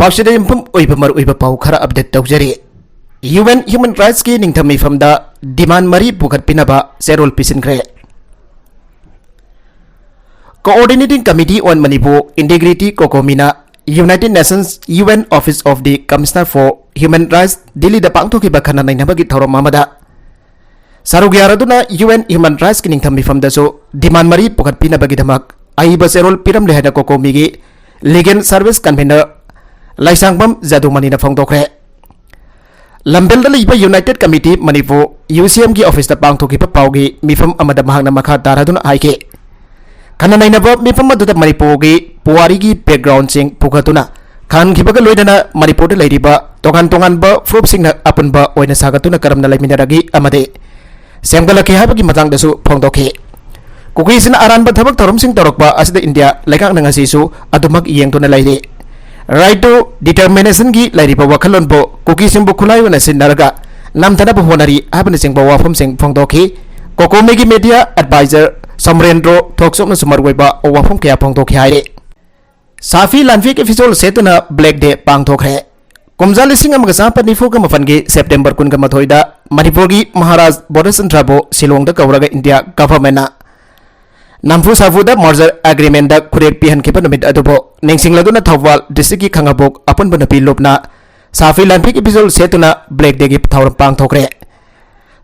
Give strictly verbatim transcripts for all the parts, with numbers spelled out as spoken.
ꯑꯁꯤꯗ ꯌꯨꯝꯐꯝ ꯑꯣꯏꯕ ꯃꯔꯨꯑꯣꯏꯕ ꯄꯥꯎ ꯈꯔ ꯑꯞꯗꯦꯠ ꯇꯧꯖꯔꯤ꯫ ꯌꯨ ꯑꯦꯟ ꯍ꯭ꯌꯨꯃꯦꯟ ꯔꯥꯏꯠꯁꯀꯤ ꯅꯤꯡꯊꯝ ꯃꯤꯐꯝꯗ ꯗꯤꯃꯥꯟ ꯃꯔꯤ ꯄꯨꯈꯠꯄꯤꯅꯕ ꯆꯦꯔꯣꯜ ꯄꯤꯁꯤꯟꯈ꯭ꯔꯦ꯫ Coordinating Committee on Manipur Integrity, ꯀꯣꯀꯣꯃꯤꯅ United Nations U N Office of the Commissioner for Human Rights ꯗꯤꯜꯂꯤꯗ ꯄꯥꯡꯊꯣꯛꯈꯤꯕ ꯈꯟꯅ ꯅꯩꯅꯕꯒꯤ ꯊꯧꯔꯝ ꯑꯃꯗ ꯁꯔꯨꯛ ꯌꯥꯔꯗꯨꯅ ꯌꯨ ꯑꯦꯟ ꯍ꯭ꯌꯨꯃꯦꯟ ꯔꯥꯏꯠꯁꯀꯤ ꯅꯤꯡꯊꯝ ꯃꯤꯐꯝꯗꯁꯨ ꯗꯤꯃꯥꯟ ꯃꯔꯤ ꯄꯨꯈꯠꯄꯤꯅꯕꯒꯤꯗꯃꯛ ꯑꯏꯕ ꯆꯦꯔꯣꯜ ꯄꯤꯔꯝꯂꯦ ꯍꯥꯏꯅ ꯀꯣꯀꯣꯃꯤꯒꯤ ꯂꯤꯒꯦꯜ ꯁꯔꯚꯤꯁ ꯀꯟꯚꯤꯅꯔ ꯂꯥꯏꯁꯥꯡꯕꯝ ꯖꯥꯗꯨꯃꯅꯤꯅ ꯐꯣꯡꯗꯣꯛꯈ꯭ꯔꯦ꯫ ꯂꯝꯐꯦꯜꯗ ꯂꯩꯕ ꯌꯨꯅꯥꯏꯇꯦꯗ ꯀꯃꯤꯇꯤ ꯃꯅꯤꯄꯨꯔ, ꯌꯨ ꯁꯤ ꯑꯦꯝꯒꯤ ꯑꯣꯐꯤꯁꯇ ꯄꯥꯡꯊꯣꯛꯈꯤꯕ ꯄꯥꯎꯒꯤ ꯃꯤꯐꯝ ꯑꯃꯗ ꯃꯍꯥꯛꯅ ꯃꯈꯥ ꯇꯥꯔꯗꯨꯅ ꯍꯥꯏꯈꯤ, ꯈꯟꯅ ꯅꯩꯅꯕ ꯃꯤꯐꯝ ꯑꯗꯨꯗ ꯃꯅꯤꯄꯨꯔꯒꯤ ꯄꯨꯋꯥꯔꯤꯒꯤ ꯕꯦꯛꯒ꯭ꯔꯥꯎꯟꯁꯤꯡ ꯄꯨꯈꯠꯇꯨꯅ ꯈꯟꯈꯤꯕꯒ ꯂꯣꯏꯅꯅ ꯃꯅꯤꯄꯨꯔꯗ ꯂꯩꯔꯤꯕ ꯇꯣꯉꯥꯟ ꯇꯣꯉꯥꯟꯕ ꯐꯨꯔꯨꯞꯁꯤꯡꯅ ꯑꯄꯨꯟꯕ ꯑꯣꯏꯅ ꯁꯥꯒꯠꯇꯨꯅ ꯀꯔꯝꯅ ꯂꯩꯃꯤꯟꯅꯔꯛꯏ ꯑꯃꯗꯤ ꯁꯦꯝꯒꯠꯂꯛꯈꯤ ꯍꯥꯏꯕꯒꯤ ꯃꯇꯥꯡꯗꯁꯨ ꯐꯣꯡꯗꯣꯛꯈꯤ꯫ ꯀꯨꯀꯤꯁꯤꯅ ꯑꯔꯥꯟꯕ ꯊꯕꯛ ꯊꯧꯔꯝꯁꯤꯡ ꯇꯧꯔꯛꯄ ꯑꯁꯤꯗ ꯏꯟꯗꯤꯌꯥ ꯂꯩꯉꯥꯛꯅ ꯉꯁꯤꯁꯨ ꯑꯗꯨꯃꯛ ꯌꯦꯡꯗꯨꯅ ꯂꯩꯔꯤ꯫ Right to Determinationꯒꯤ ꯂꯩꯔꯤꯕ ꯋꯥꯈꯜꯂꯣꯟꯕꯨ ꯀꯨꯀꯤꯁꯤꯡꯕꯨ ꯈꯨꯠꯂꯥꯏ ꯑꯣꯏꯅ ꯁꯤꯖꯤꯟꯅꯔꯒ ꯅꯝꯊꯅꯕ ꯍꯣꯠꯅꯔꯤ ꯍꯥꯏꯕꯅꯆꯤꯡꯕ ꯋꯥꯐꯝꯁꯤꯡ ꯐꯣꯡꯗꯣꯛꯈꯤ꯫ ꯀꯣꯀꯣꯃꯤꯒꯤ ꯃꯦꯗꯤꯌꯥ ꯑꯦꯗꯚꯥꯏꯖꯔ ꯁꯣꯃꯔꯦꯟꯗ꯭ꯔꯣ ꯊꯣꯛꯆꯣꯝꯅꯁꯨ ꯃꯔꯨꯑꯣꯏꯕ ꯋꯥꯐꯝ ꯀꯌꯥ ꯐꯣꯡꯗꯣꯛꯈꯤ ꯍꯥꯏꯔꯤ꯫ ꯁꯥꯐꯤ ꯂꯥꯟꯐꯤꯒꯤ ꯐꯤꯖꯣꯜ ꯁꯦꯠꯇꯨꯅ ꯕ꯭ꯂꯦꯛ ꯗꯦ ꯄꯥꯡꯊꯣꯛꯈ꯭ꯔꯦ꯫ ꯀꯨꯝꯖꯥ ꯂꯤꯁꯤꯡ ꯑꯃꯒ ꯆꯥꯃꯥꯄꯟ ꯅꯤꯐꯨꯒ ꯃꯥꯄꯟꯒꯤ ꯁꯦꯞꯇꯦꯝꯕꯔ ꯀꯨꯟꯒ ꯃꯥꯊꯣꯏꯗ ꯃꯅꯤꯄꯨꯔꯒꯤ ꯃꯍꯥꯔꯥꯖ ꯕꯣꯙꯆꯟꯗ꯭ꯔꯕꯨ ꯁꯤꯂꯣꯡꯗ ꯀꯧꯔꯒ ꯏꯟꯗꯤꯌꯥ ꯒꯚꯔꯟꯃꯦꯟꯠꯅ ꯅꯝꯐꯨ ꯁꯥꯐꯨꯗ ꯃꯔꯖꯔ ꯑꯦꯒ꯭ꯔꯤꯃꯦꯟꯠꯇ ꯈꯨꯠꯌꯦꯛ ꯄꯤꯍꯟꯈꯤꯕ ꯅꯨꯃꯤꯠ ꯑꯗꯨꯕꯨ ꯅꯤꯡꯁꯤꯡꯂꯗꯨꯅ ꯊꯧꯕꯥꯜ ꯗꯤꯁꯇ꯭ꯔꯤꯛꯀꯤ ꯈꯥꯉꯕꯣꯛ ꯑꯄꯨꯟꯕ ꯅꯨꯄꯤ ꯂꯨꯞꯅ ꯁꯥꯐꯤ ꯂꯥꯟꯐꯤꯒꯤ ꯐꯤꯖꯣꯜ ꯁꯦꯠꯇꯨꯅ ꯕ꯭ꯂꯦꯛ ꯗꯦꯒꯤ ꯊꯧꯔꯝ ꯄꯥꯡꯊꯣꯛꯈ꯭ꯔꯦ꯫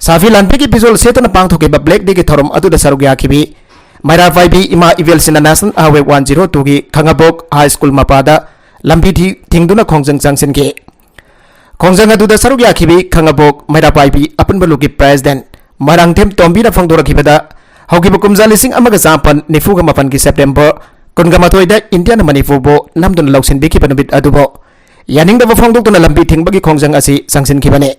ꯁꯥꯐꯤ ꯂꯥꯟꯐꯤꯒꯤ ꯐꯤꯖꯣꯜ ꯁꯦꯠꯇꯨꯅ ꯄꯥꯡꯊꯣꯛꯈꯤꯕ ꯕ꯭ꯂꯦꯛ ꯗꯦꯒꯤ ꯊꯧꯔꯝ ꯑꯗꯨꯗ ꯁꯔꯨꯛ ꯌꯥꯈꯤꯕꯤ ꯃꯩꯔꯥ ꯄꯥꯏꯕꯤ ꯏꯃꯥ ꯏꯕꯦꯜꯁꯤꯅ ꯅꯦꯁꯅꯦꯜ ꯍꯥꯏꯋꯦ ꯋꯥꯟ ꯖꯤꯔꯣ ꯇꯨꯒꯤ ꯈꯥꯉꯕꯣꯛ ꯍꯥꯏ ꯁ꯭ꯀꯨꯜ ꯃꯄꯥꯗ ꯂꯝꯕꯤ ꯊꯤ-, ꯊꯤꯡꯗꯨꯅ ꯈꯣꯡꯖꯪ ꯆꯪꯁꯤꯟꯈꯤ꯫ ꯈꯣꯡꯖꯪ ꯑꯗꯨꯗ ꯁꯔꯨꯛ ꯌꯥꯈꯤꯕꯤ ꯈꯥꯉꯕꯣꯛ ꯃꯩꯔꯥ ꯄꯥꯏꯕꯤ ꯑꯄꯨꯟꯕ ꯂꯨꯞꯀꯤ ꯄ꯭ꯔꯦꯁꯤꯗꯦꯟꯠ ꯃꯣꯏꯔꯥꯡꯊꯦꯝ ꯇꯣꯝꯕꯤꯅ ꯐꯣꯡꯗꯣꯔꯛꯈꯤꯕꯗ, ꯍꯧꯈꯤꯕ ꯀꯨꯝꯖꯥ ꯂꯤꯁꯤꯡ ꯑꯃꯒ ꯆꯥꯃꯥꯄꯟ ꯅꯤꯐꯨꯒ ꯃꯥꯄꯟꯒꯤ ꯁꯦꯞꯇꯦꯝꯕꯔ ꯀꯨꯟꯒ ꯃꯥꯊꯣꯏꯗ ꯏꯟꯗꯤꯌꯥꯅ ꯃꯅꯤꯄꯨꯔꯕꯨ ꯅꯝꯗꯨꯅ ꯂꯧꯁꯤꯟꯕꯤꯈꯤꯕ ꯅꯨꯃꯤꯠ ꯑꯗꯨꯕꯨ ꯌꯥꯅꯤꯡꯗꯕ ꯐꯣꯡꯗꯣꯛꯇꯨꯅ ꯂꯝꯕꯤ ꯊꯤꯡꯕꯒꯤ ꯈꯣꯡꯖꯪ ꯑꯁꯤ ꯆꯪꯁꯤꯟꯈꯤꯕꯅꯤ꯫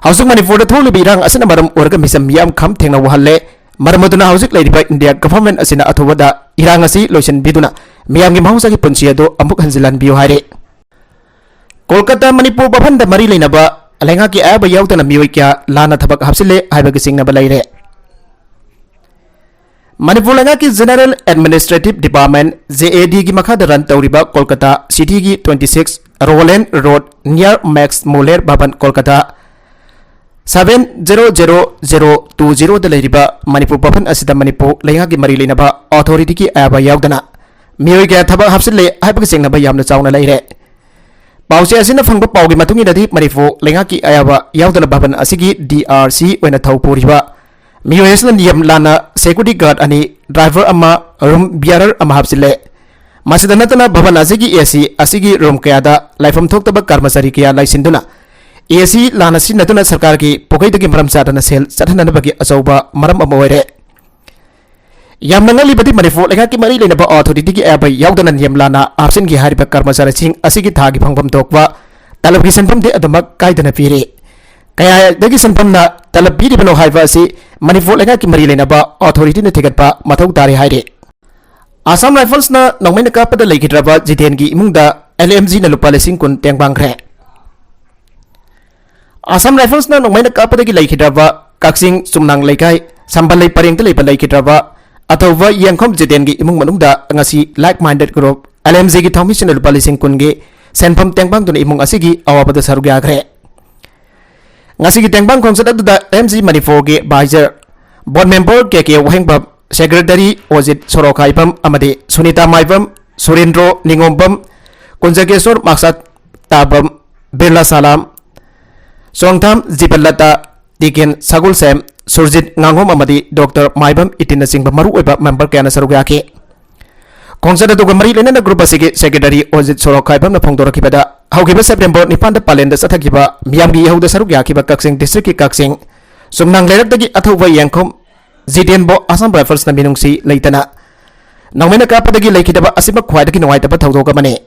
ꯍꯧꯖꯤꯛ ꯃꯅꯤꯄꯨꯔꯗ ꯊꯣꯛꯂꯤꯕ ꯏꯔꯥꯡ ꯑꯁꯤꯅ ꯃꯔꯝ ꯑꯣꯏꯔꯒ ꯃꯤꯆꯝ ꯃꯤꯌꯥꯝ ꯈꯝ ꯊꯦꯡꯅ ꯋꯥꯍꯜꯂꯦ꯫ ꯃꯔꯝ ꯑꯗꯨꯅ ꯍꯧꯖꯤꯛ ꯂꯩꯔꯤꯕ ꯏꯟꯗꯤꯌꯥ ꯒꯚꯔꯟꯃꯦꯟꯠ ꯑꯁꯤꯅ ꯑꯊꯨꯕꯗ ꯏꯔꯥꯡ ꯑꯁꯤ ꯂꯣꯏꯁꯤꯟꯕꯤꯗꯨꯅ ꯃꯤꯌꯥꯝꯒꯤ ꯃꯍꯧꯁꯥꯒꯤ ꯄꯨꯟꯁꯤ ꯑꯗꯨ ꯑꯃꯨꯛ ꯍꯟꯖꯤꯜꯍꯟꯕꯤꯌꯨ ꯍꯥꯏꯔꯤ꯫ ꯀꯣꯜꯀꯇꯥ, ꯃꯅꯤꯄꯨꯔ ꯚꯕꯟꯗ ꯃꯔꯤ ꯂꯩꯅꯕ ꯂꯩꯉꯥꯛꯀꯤ ꯑꯌꯥꯕ ꯌꯥꯎꯗꯅ ꯃꯤꯑꯣꯏ ꯀꯌꯥ ꯂꯥꯟꯅ ꯊꯕꯛ ꯍꯥꯞꯆꯤꯜꯂꯦ ꯍꯥꯏꯕꯒꯤ ꯆꯤꯡꯅꯕ ꯂꯩꯔꯦ꯫ ꯃꯅꯤꯄꯨꯔ ꯂꯩꯉꯥꯛꯀꯤ General Administrative Department, J A D ꯒꯤ ꯃꯈꯥꯗ run ꯇꯧꯔꯤꯕ ꯀꯣꯜꯀꯇꯥ City ꯒꯤ twenty six Roland Road near Max Muller Bhavan, Kolkata seven zero zero zero two zero ꯗ ꯂꯩꯔꯤꯕ ꯃꯅꯤꯄꯨꯔ ꯚꯕꯟ ꯑꯁꯤꯗ ꯃꯅꯤꯄꯨꯔ ꯂꯩꯉꯥꯛꯀꯤ ꯃꯔꯤ ꯂꯩꯅꯕ authority ꯒꯤ ꯑꯌꯥꯕ ꯌꯥꯎꯗꯅ ꯃꯤꯑꯣꯏ ꯀꯌꯥ ꯊꯕꯛ ꯍꯥꯞꯆꯤꯜꯂꯦ ꯍꯥꯏꯕꯒꯤ ꯆꯤꯡꯅꯕ ꯌꯥꯝꯅ ꯆꯥꯎꯅ ꯂꯩꯔꯦ꯫ ꯄꯥꯎꯆꯦ ꯑꯁꯤꯅ ꯐꯪꯕ ꯄꯥꯎꯒꯤ ꯃꯇꯨꯡ ꯏꯟꯅꯗꯤ, ꯃꯅꯤꯄꯨꯔ ꯂꯩꯉꯥꯛꯀꯤ ꯑꯌꯥꯕ ꯌꯥꯎꯗꯅ ꯚꯕꯟ ꯑꯁꯤꯒꯤ D R C ꯑꯣꯏꯅ ꯊꯧ ꯄꯨꯔꯤꯕ ꯃꯤꯑꯣꯏ ꯑꯁꯤꯅ ꯅꯤꯌꯝ ꯂꯥꯟꯅ security guard ꯑꯅꯤ, driver ꯑꯃ, room bearer ꯑꯃ ꯍꯥꯞꯆꯤꯜꯂꯦ꯫ ꯃꯁꯤꯗ ꯅꯠꯇꯅ, ꯚꯕꯟ ꯑꯁꯤꯒꯤ A C ꯑꯁꯤꯒꯤ room ꯀꯌꯥꯗ ꯂꯩꯐꯝ ꯊꯣꯛꯇꯕ ꯀꯔꯃꯆꯥꯔꯤ ꯀꯌꯥ ꯂꯩꯁꯤꯟꯗꯨꯅ, A C ꯂꯥꯟꯅ ꯁꯤꯖꯤꯟꯅꯗꯨꯅ ꯁꯔꯀꯥꯔꯒꯤ ꯄꯨꯈꯩꯗꯒꯤ ꯃꯔꯝ ꯆꯥꯗꯅ ꯁꯦꯜ ꯆꯠꯍꯟꯅꯅꯕꯒꯤ ꯑꯆꯧꯕ ꯃꯔꯝ ꯑꯃ ꯑꯣꯏꯔꯦ꯫ ꯌꯥꯝꯅ ꯉꯛꯂꯤꯕꯗꯤ, ꯃꯅꯤꯄꯨꯔ ꯂꯩꯉꯥꯛꯀꯤ ꯃꯔꯤ ꯂꯩꯅꯕ authority ꯒꯤ ꯑꯌꯥꯕ ꯌꯥꯎꯗꯅ ꯅꯤꯌꯝ ꯂꯥꯟꯅ ꯍꯥꯞꯆꯤꯟꯈꯤ ꯍꯥꯏꯔꯤꯕ ꯀꯔꯃꯆꯥꯔꯤꯁꯤꯡ ꯑꯁꯤꯒꯤ ꯊꯥꯒꯤ ꯐꯪꯐꯝ ꯊꯣꯛꯄ ꯇꯂꯕꯒꯤ ꯁꯦꯟꯐꯝꯗꯤ ꯑꯗꯨꯃꯛ ꯀꯥꯏꯗꯅ ꯄꯤꯔꯤ꯫ ꯀꯌꯥꯗꯒꯤ ꯁꯦꯟꯐꯝꯅ ꯇꯂꯕ ꯄꯤꯔꯤꯕꯅꯣ ꯍꯥꯏꯕ ꯑꯁꯤ ꯃꯅꯤꯄꯨꯔ ꯂꯩꯉꯥꯛꯀꯤ ꯃꯔꯤ ꯂꯩꯅꯕ authority ꯅ ꯊꯤꯒꯠꯄ ꯃꯊꯧ ꯇꯥꯔꯤ ꯍꯥꯏꯔꯤ꯫ Assam Rifles ꯅ ꯅꯣꯡꯃꯩꯅ ꯀꯥꯞꯄꯗ ꯂꯩꯈꯤꯗ꯭ꯔꯕ ꯖꯤꯇꯦꯟꯒꯤ ꯏꯃꯨꯡꯗ L M G ꯅ ꯂꯨꯄꯥ ꯂꯤꯁꯤꯡ ꯀꯨꯟ ꯇꯦꯡꯕꯥꯡꯈ꯭ꯔꯦ꯫ Assam Rifles ꯅ ꯅꯣꯡꯃꯩꯅ ꯀꯥꯞꯄꯗꯒꯤ ꯂꯩꯈꯤꯗ꯭ꯔꯕ ꯀꯛꯆꯤꯡ ꯆꯨꯝꯅꯥꯡ ꯂꯩꯀꯥꯏ ꯁꯝꯕꯜꯂꯩ ꯄꯔꯦꯡꯗ ꯂꯩꯕ ꯂꯩꯈꯤꯗ꯭ꯔꯕ ꯑꯊꯧꯕ ꯌꯦꯡꯈꯣꯝ ꯖꯤꯇꯦꯟꯒꯤ ꯏꯃꯨꯡ ꯃꯅꯨꯡꯗ ꯉꯁꯤ like minded group L M G ꯒꯤ ꯊꯧꯃꯤꯁꯤꯡꯅ ꯂꯨꯄꯥ ꯂꯤꯁꯤꯡ ꯀꯨꯟꯒꯤ ꯁꯦꯟꯐꯝ ꯇꯦꯡꯕꯥꯡꯗꯨꯅ ꯏꯃꯨꯡ ꯑꯁꯤꯒꯤ ꯑꯋꯥꯕꯗ ꯁꯔꯨꯛ ꯌꯥꯈ꯭ꯔꯦ꯫ ꯉꯁꯤꯒꯤ ꯇꯦꯡꯕꯥꯡ ꯈꯣꯡꯆꯠ ꯑꯗꯨꯗ M G ꯃꯅꯤꯄꯨꯔꯒꯤ vice chair, board member K K ꯋꯥꯍꯦꯡꯕꯝ, secretary ꯑꯣꯖꯤꯠ ꯁꯣꯔꯣꯈꯥꯏꯕꯝ ꯑꯃꯗꯤ ꯁꯨꯅꯤꯇꯥ ꯃꯥꯏꯕꯝ, ꯁꯨꯔꯦꯟꯗ꯭ꯔꯣ ꯅꯤꯉꯣꯝꯕꯝ, ꯀꯨꯟꯖꯒꯦꯁꯣꯔ ꯃꯥꯛꯁꯥꯠ ꯇꯥꯕꯝ, ꯕꯤꯔꯂꯥ ꯁꯂꯥꯝ, ꯆꯣꯡꯊꯥꯝ ꯖꯤꯕꯟꯂꯇꯥ, ꯇꯤꯀꯦꯟ ꯁꯒꯣꯜꯁꯦꯝ, ꯁꯨꯔꯖꯤꯠ ꯉꯥꯉꯣꯝ ꯑꯃꯗꯤ Doctor ꯃꯥꯏꯕꯝ ꯏꯇꯤꯟꯅꯆꯤꯡꯕ ꯃꯔꯨꯑꯣꯏꯕ member ꯀꯌꯥꯅ ꯁꯔꯨꯛ ꯌꯥꯈꯤ꯫ ꯈꯣꯡꯆꯠ ꯑꯗꯨꯒ ꯃꯔꯤ ꯂꯩꯅꯅ group ꯑꯁꯤꯒꯤ secretary ꯑꯣꯖꯤꯠ ꯁꯣꯔꯣꯛꯈꯥꯏꯕꯝꯅ ꯐꯣꯡꯗꯣꯔꯛꯈꯤꯕꯗ, ꯍꯧꯈꯤꯕ September ꯅꯤꯄꯥꯟꯗ ꯄꯥꯂꯦꯟꯗ ꯆꯠꯊꯈꯤꯕ ꯃꯤꯌꯥꯝꯒꯤ ꯏꯍꯧꯗ ꯁꯔꯨꯛ ꯌꯥꯈꯤꯕ ꯀꯛꯆꯤꯡ district ꯀꯤ ꯀꯛꯆꯤꯡ ꯆꯨꯝꯅꯥꯡ ꯂꯩꯔꯛꯇꯒꯤ ꯑꯊꯧꯕ ꯌꯦꯡꯈꯣꯝ ꯖꯤꯇꯦꯟꯕꯨ Assam Rifles ꯅ ꯃꯤꯅꯨꯡꯁꯤ ꯂꯩꯇꯅ ꯅꯣꯡꯃꯩꯅ ꯀꯥꯞꯄꯗꯒꯤ ꯂꯩꯈꯤꯗꯕ ꯑꯁꯤꯃꯛ ꯈ꯭ꯋꯥꯏꯗꯒꯤ ꯅꯨꯡꯉꯥꯏꯇꯕ ꯊꯧꯗꯣꯛ ꯑꯃꯅꯤ꯫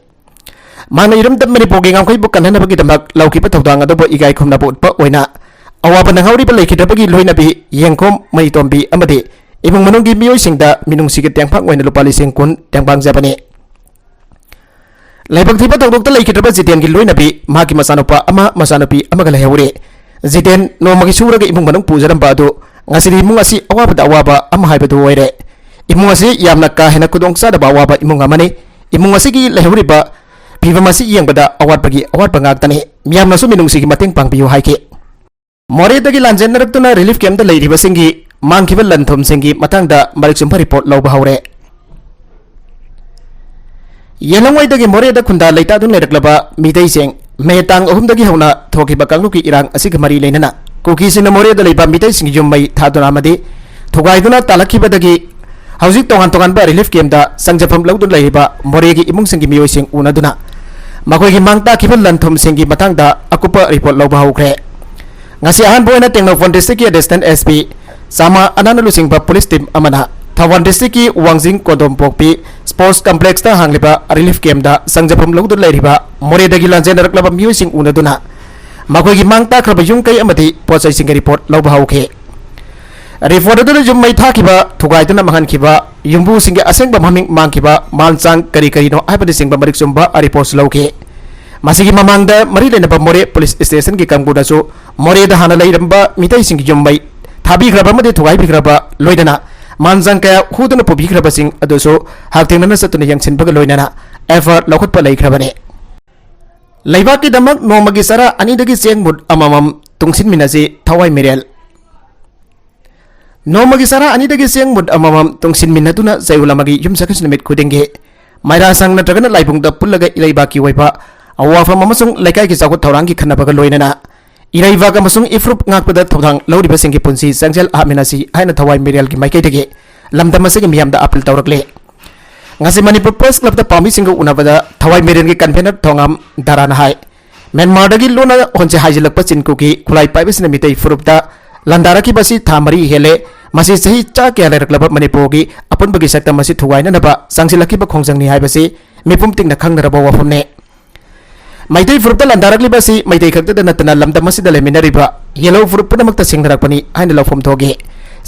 ꯃꯍꯥꯛꯅ ꯏꯔꯝꯗꯝ ꯃꯅꯤꯄꯨꯔꯒꯤ ꯉꯝꯈꯩꯕꯨ ꯀꯟꯅꯅꯕꯒꯤꯗꯃꯛ ꯂꯧꯈꯤꯕ ꯊꯧꯗꯥꯡ ꯑꯗꯨꯕꯨ ꯏꯀꯥꯏ ꯈꯨꯝꯅꯕ ꯎꯠꯄ ꯑꯣꯏꯅ ꯑꯋꯥꯕ ꯅꯪꯍꯧꯔꯤꯕ ꯂꯩꯈꯤꯗ꯭ꯔꯕꯒꯤ ꯂꯣꯏꯅꯕꯤ ꯌꯦꯡꯈꯣꯝ ꯃꯩꯇꯣꯝꯕꯤ ꯑꯃꯗꯤ ꯏꯃꯨꯡ ꯃꯅꯨꯡꯒꯤ ꯃꯤꯑꯣꯏꯁꯤꯡꯗ ꯃꯤꯅꯨꯡꯁꯤꯒꯤ ꯇꯦꯡꯕꯥꯡ ꯑꯣꯏꯅ ꯂꯨꯄꯥ ꯂꯤꯁꯤꯡ ꯀꯨꯟ ꯇꯦꯡꯕꯥꯡꯖꯕꯅꯤ꯫ ꯂꯥꯏꯕꯛ ꯊꯤꯕ ꯊꯧꯗꯣꯛꯇ ꯂꯩꯈꯤꯗ꯭ꯔꯕ ꯖꯤꯇꯦꯟꯒꯤ ꯂꯣꯏꯅꯕꯤ, ꯃꯍꯥꯛꯀꯤ ꯃꯆꯥꯅꯨꯄꯥ ꯑꯃ, ꯃꯆꯥꯅꯨꯄꯤ ꯑꯃꯒ ꯂꯩꯍꯧꯔꯦ꯫ ꯖꯤꯇꯦꯟ ꯅꯣꯡꯃꯒꯤ ꯁꯨꯔꯒ ꯏꯃꯨꯡ ꯃꯅꯨꯡ ꯄꯨꯖꯔꯝꯕ ꯑꯗꯨ ꯉꯁꯤꯗꯤ ꯏꯃꯨꯡ ꯑꯁꯤ ꯑꯋꯥꯕꯗ ꯑꯋꯥꯕ ꯑꯃ ꯍꯥꯏꯕꯗꯨ ꯑꯣꯏꯔꯦ꯫ ꯏꯃꯨꯡ ꯑꯁꯤ ꯌꯥꯝꯅ ꯀꯥ ꯍꯦꯟꯅ ꯈꯨꯗꯣꯡ ꯆꯥꯗꯕ ꯑꯋꯥꯕ ꯏꯃꯨꯡ ꯑꯃꯅꯤ꯫ ꯏꯃꯨꯡ ꯑꯁꯤꯒꯤ ꯂꯩꯍꯧꯔꯤꯕ ꯐꯤꯕꯝ ꯑꯁꯤ ꯌꯦꯡꯕꯗ ꯑꯋꯥꯠꯄꯒꯤ ꯑꯋꯥꯠꯄ ꯉꯥꯛꯇꯅꯤ꯫ ꯃꯤꯌꯥꯝꯅꯁꯨ ꯃꯤꯅꯨꯡꯁꯤꯒꯤ ꯃꯇꯦꯡ ꯄꯥꯡꯕꯤꯌꯨ ꯍꯥꯏꯈꯤ꯫ ꯃꯣꯔꯦꯗꯒꯤ ꯂꯥꯟꯖꯦꯟꯅꯔꯛꯇꯨꯅ ꯔꯤꯂꯤꯐ ꯀꯦꯝꯞꯇ ꯂꯩꯔꯤꯕꯁꯤꯡꯒꯤ ꯃꯥꯡꯈꯤꯕ ꯂꯟ ꯊꯨꯝꯁꯤꯡꯒꯤ ꯃꯇꯥꯡꯗ ꯃꯔꯤꯛ ꯆꯨꯝꯕ ꯔꯤꯄꯣꯔꯠ ꯂꯧꯕ ꯍꯧꯔꯦ꯫ ꯌꯦꯂꯣꯡꯉꯩꯗꯒꯤ ꯃꯣꯔꯦꯗ ꯈꯨꯟꯗꯥ ꯂꯩꯇꯥꯗꯨꯅ ꯂꯩꯔꯛꯂꯕ ꯃꯤꯇꯩꯁꯤꯡ ꯃꯦ ꯇꯥꯡ ꯑꯍꯨꯝꯗꯒꯤ ꯍꯧꯅ ꯊꯣꯛꯈꯤꯕ ꯀꯥꯡꯂꯨꯞꯀꯤ ꯏꯔꯥꯡ ꯑꯁꯤꯒ ꯃꯔꯤ ꯂꯩꯅꯅ ꯀꯨꯀꯤꯁꯤꯡꯅ ꯃꯣꯔꯦꯗ ꯂꯩꯕ ꯃꯤꯇꯩꯁꯤꯡꯒꯤ ꯌꯨꯝ ꯃꯩ ꯊꯥꯗꯨꯅ ꯑꯃꯗꯤ ꯊꯨꯒꯥꯏꯗꯨꯅ ꯇꯥꯜꯂꯛꯈꯤꯕꯗꯒꯤ ꯍꯧꯖꯤꯛ ꯇꯣꯉꯥꯟ ꯇꯣꯉꯥꯟꯕ ꯔꯤꯂꯤꯐ ꯀꯦꯝꯞꯇ ꯆꯪꯖꯐꯝ ꯂꯧꯗꯨꯅ ꯂꯩꯔꯤꯕ ꯃꯣꯔꯦꯒꯤ ꯏꯃꯨꯡꯁꯤꯡꯒꯤ ꯃꯤꯑꯣꯏꯁꯤꯡ ꯎꯅꯗꯨꯅ ꯃꯈꯣꯏꯒꯤ ꯃꯥꯡ ꯇꯥꯛꯈꯤꯕ ꯂꯟ ꯊꯨꯝꯁꯤꯡꯒꯤ ꯃꯇꯥꯡꯗ ꯑꯀꯨꯞꯄ ꯔꯤꯄꯣꯔꯠ ꯂꯧꯕ ꯍꯧꯈ꯭ꯔꯦ꯫ ꯉꯁꯤ ꯑꯍꯥꯟꯕ ꯑꯣꯏꯅ ꯇꯦꯡꯅꯧꯄꯜ ꯗꯤꯁꯇ꯭ꯔꯤꯛꯀꯤ ꯑꯦꯗꯤꯁꯅꯦꯜ ꯑꯦꯁ ꯄꯤ ꯆꯥꯃ ꯑꯅꯥꯅ ꯂꯨꯆꯤꯡꯕ ꯄꯨꯂꯤꯁ ꯇꯤꯝ ꯑꯃꯅ ꯊꯧꯕꯥꯜ ꯗꯤꯁꯇ꯭ꯔꯤꯛꯀꯤ ꯋꯥꯡꯖꯤꯡ ꯀꯣꯟꯗꯣꯝꯄꯣꯛꯄꯤ ꯁ꯭ꯄꯣꯔꯠꯁ ꯀꯝꯄ꯭ꯂꯦꯛꯁꯇ ꯍꯥꯡꯂꯤꯕ ꯔꯤꯂꯤꯐ ꯀꯦꯝꯞꯇ ꯆꯪꯖꯐꯝ ꯂꯧꯗꯨꯅ ꯂꯩꯔꯤꯕ ꯃꯣꯔꯦꯗꯒꯤ ꯂꯥꯟꯖꯦꯟꯅꯔꯛꯂꯕ ꯃꯤꯑꯣꯏꯁꯤꯡ ꯎꯅꯗꯨꯅ ꯃꯈꯣꯏꯒꯤ ꯃꯥꯡ ꯇꯥꯛꯈ꯭ꯔꯕ ꯌꯨꯝ ꯀꯩ ꯑꯃꯗꯤ ꯄꯣꯠ ꯆꯩꯁꯤꯡꯒꯤ ꯔꯤꯄꯣꯔꯠ ꯂꯧꯕ ꯍꯧꯈꯤ꯫ ꯔꯤꯄꯣꯔꯠ ꯑꯗꯨꯗ ꯌꯨꯝ ꯃꯩ ꯊꯥꯈꯤꯕ, ꯊꯨꯒꯥꯏꯗꯨꯅ ꯃꯥꯡꯍꯟꯈꯤꯕ, ꯌꯨꯝꯕꯨꯁꯤꯡꯒꯤ ꯑꯁꯦꯡꯕ ꯃꯃꯤꯡ ꯃꯥꯡꯈꯤꯕ, ꯃꯥꯟ ꯆꯥꯡ ꯀꯔꯤ ꯀꯔꯤꯅꯣ ꯍꯥꯏꯕꯅꯆꯤꯡꯕ ꯃꯔꯤꯛ ꯆꯨꯝꯕ ꯔꯤꯄꯣꯔꯠꯁꯨ ꯂꯧꯈꯤ꯫ ꯃꯁꯤꯒꯤ ꯃꯃꯥꯡꯗ ꯃꯔꯤ ꯂꯩꯅꯕ ꯃꯣꯔꯦ ꯄꯨꯂꯤꯁ ꯁ꯭ꯇꯦꯁꯟꯒꯤ ꯀꯥꯡꯕꯨꯅꯁꯨ ꯃꯣꯔꯦꯗ ꯍꯥꯟꯅ ꯂꯩꯔꯝꯕ ꯃꯤꯇꯩꯁꯤꯡꯒꯤ ꯌꯨꯝ ꯃꯩ ꯊꯥꯕꯤꯈ꯭ꯔꯕ ꯑꯃꯗꯤ ꯊꯨꯒꯥꯏꯕꯤꯈ꯭ꯔꯕ, ꯂꯣꯏꯅꯅ ꯃꯥꯟ ꯆꯥꯡ ꯀꯌꯥ ꯍꯨꯗꯨꯅ ꯄꯨꯕꯤꯈ꯭ꯔꯕꯁꯤꯡ ꯑꯗꯨꯁꯨ ꯍꯛꯊꯦꯡꯅꯅ ꯆꯠꯇꯨꯅ ꯌꯦꯡꯁꯤꯟꯕꯒ ꯂꯣꯏꯅꯅ ꯑꯦꯐ ꯑꯥꯏ ꯑꯥꯔ ꯂꯧꯈꯠꯄ ꯂꯩꯈ꯭ꯔꯕꯅꯤ꯫ ꯂꯩꯕꯥꯛꯀꯤꯗꯃꯛ ꯅꯣꯡꯃꯒꯤ ꯆꯔꯥ ꯑꯅꯤꯗꯒꯤ ꯆꯦꯡ ꯃꯨꯠ ꯑꯃꯃꯝ ꯇꯨꯡꯁꯤꯟꯃꯤꯟꯅꯁꯤ ꯊꯋꯥꯏ ꯃꯤꯔꯦꯜ꯫ ꯅꯣꯡꯃꯒꯤ ꯆꯔꯥ ꯑꯅꯤꯗꯒꯤ ꯆꯦꯡ ꯃꯨꯠ ꯑꯃꯃꯝ ꯇꯨꯡꯁꯤꯟꯃꯤꯟꯅꯗꯨꯅ ꯆꯌꯣꯜ ꯑꯃꯒꯤ ꯌꯨꯝꯁꯥꯀꯩꯁꯥ ꯅꯨꯃꯤꯠ ꯈꯨꯗꯤꯡꯒꯤ ꯃꯩꯔꯥ ꯁꯪ ꯅꯠꯇ꯭ꯔꯒꯅ ꯂꯥꯏꯕꯨꯡꯗ ꯄꯨꯜꯂꯒ ꯏꯔꯩꯕꯥꯛꯀꯤ ꯑꯣꯏꯕ ꯑꯋꯥꯐꯝ ꯑꯃꯁꯨꯡ ꯂꯩꯀꯥꯏꯒꯤ ꯆꯥꯎꯈꯠ ꯊꯧꯔꯥꯡꯒꯤ ꯈꯟꯅꯕꯒ ꯂꯣꯏꯅꯅ ꯏꯔꯩꯕꯥꯛ ꯑꯃꯁꯨꯡ ꯏꯐꯨꯔꯨꯞ ꯉꯥꯛꯄꯗ ꯊꯧꯗꯥꯡ ꯂꯧꯔꯤꯕꯁꯤꯡꯒꯤ ꯄꯨꯟꯁꯤ ꯆꯥꯡꯖꯦꯜ ꯍꯥꯠꯃꯤꯟꯅꯁꯤ ꯍꯥꯏꯅ ꯊꯋꯥꯏ ꯃꯤꯔꯦꯜꯒꯤ ꯃꯥꯏꯀꯩꯗꯒꯤ ꯂꯝꯗꯝ ꯑꯁꯤꯒꯤ ꯃꯤꯌꯥꯝꯗ ꯑꯥꯄꯤꯜ ꯇꯧꯔꯛꯂꯤ꯫ ꯉꯁꯤ ꯃꯅꯤꯄꯨꯔ ꯄ꯭ꯔꯦꯁ ꯀ꯭ꯂꯕꯇ ꯄꯥꯎꯃꯤꯁꯤꯡꯒ ꯎꯅꯕꯗ ꯊꯋꯥꯏ ꯃꯤꯔꯦꯜꯒꯤ ꯀꯟꯚꯦꯅꯔ ꯊꯣꯉꯥꯝ ꯗꯥꯔꯥꯅ ꯍꯥꯏ, ꯃ꯭ꯌꯥꯟꯃꯥꯔꯗꯒꯤ ꯂꯣꯟꯅ ꯍꯣꯟꯆꯦ ꯍꯥꯏꯖꯤꯜꯂꯛꯄ ꯆꯤꯟ ꯀꯨꯀꯤ ꯈꯨꯠꯂꯥꯏ ꯄꯥꯏꯕꯁꯤꯡꯅ ꯃꯤꯇꯩ ꯐꯨꯔꯨꯞꯇ ꯂꯥꯟꯗꯥꯔꯛꯈꯤꯕ ꯑꯁꯤ ꯊꯥ ꯃꯔꯤ ꯍꯦꯜꯂꯦ꯫ ꯃꯁꯤ ꯆꯍꯤ ꯆꯥ ꯀꯌꯥ ꯂꯩꯔꯛꯂꯕ ꯃꯅꯤꯄꯨꯔꯒꯤ ꯑꯄꯨꯟꯕꯒꯤ ꯁꯛꯇꯝ ꯑꯁꯤ ꯊꯨꯒꯥꯏꯅꯅꯕ ꯆꯪꯁꯤꯜꯂꯛꯈꯤꯕ ꯈꯣꯡꯖꯪꯅꯤ ꯍꯥꯏꯕꯁꯤ ꯃꯤꯄꯨꯝ ꯇꯤꯡꯅ ꯈꯪꯅꯔꯕ ꯋꯥꯐꯝꯅꯤ꯫ ꯃꯩꯇꯩ ꯐꯨꯔꯨꯞꯇ ꯂꯥꯟꯗꯥꯔꯛꯂꯤꯕ ꯑꯁꯤ ꯃꯩꯇꯩ ꯈꯛꯇꯗ ꯅꯠꯇꯅ ꯂꯝꯗꯝ ꯑꯁꯤꯗ ꯂꯩꯃꯤꯟꯅꯔꯤꯕ ꯌꯦꯜꯍꯧ ꯐꯨꯔꯨꯞ ꯄꯨꯝꯅꯃꯛꯇ ꯁꯤꯡꯅꯔꯛꯄꯅꯤ ꯍꯥꯏꯅ ꯂꯧꯐꯝ ꯊꯣꯛꯏ꯫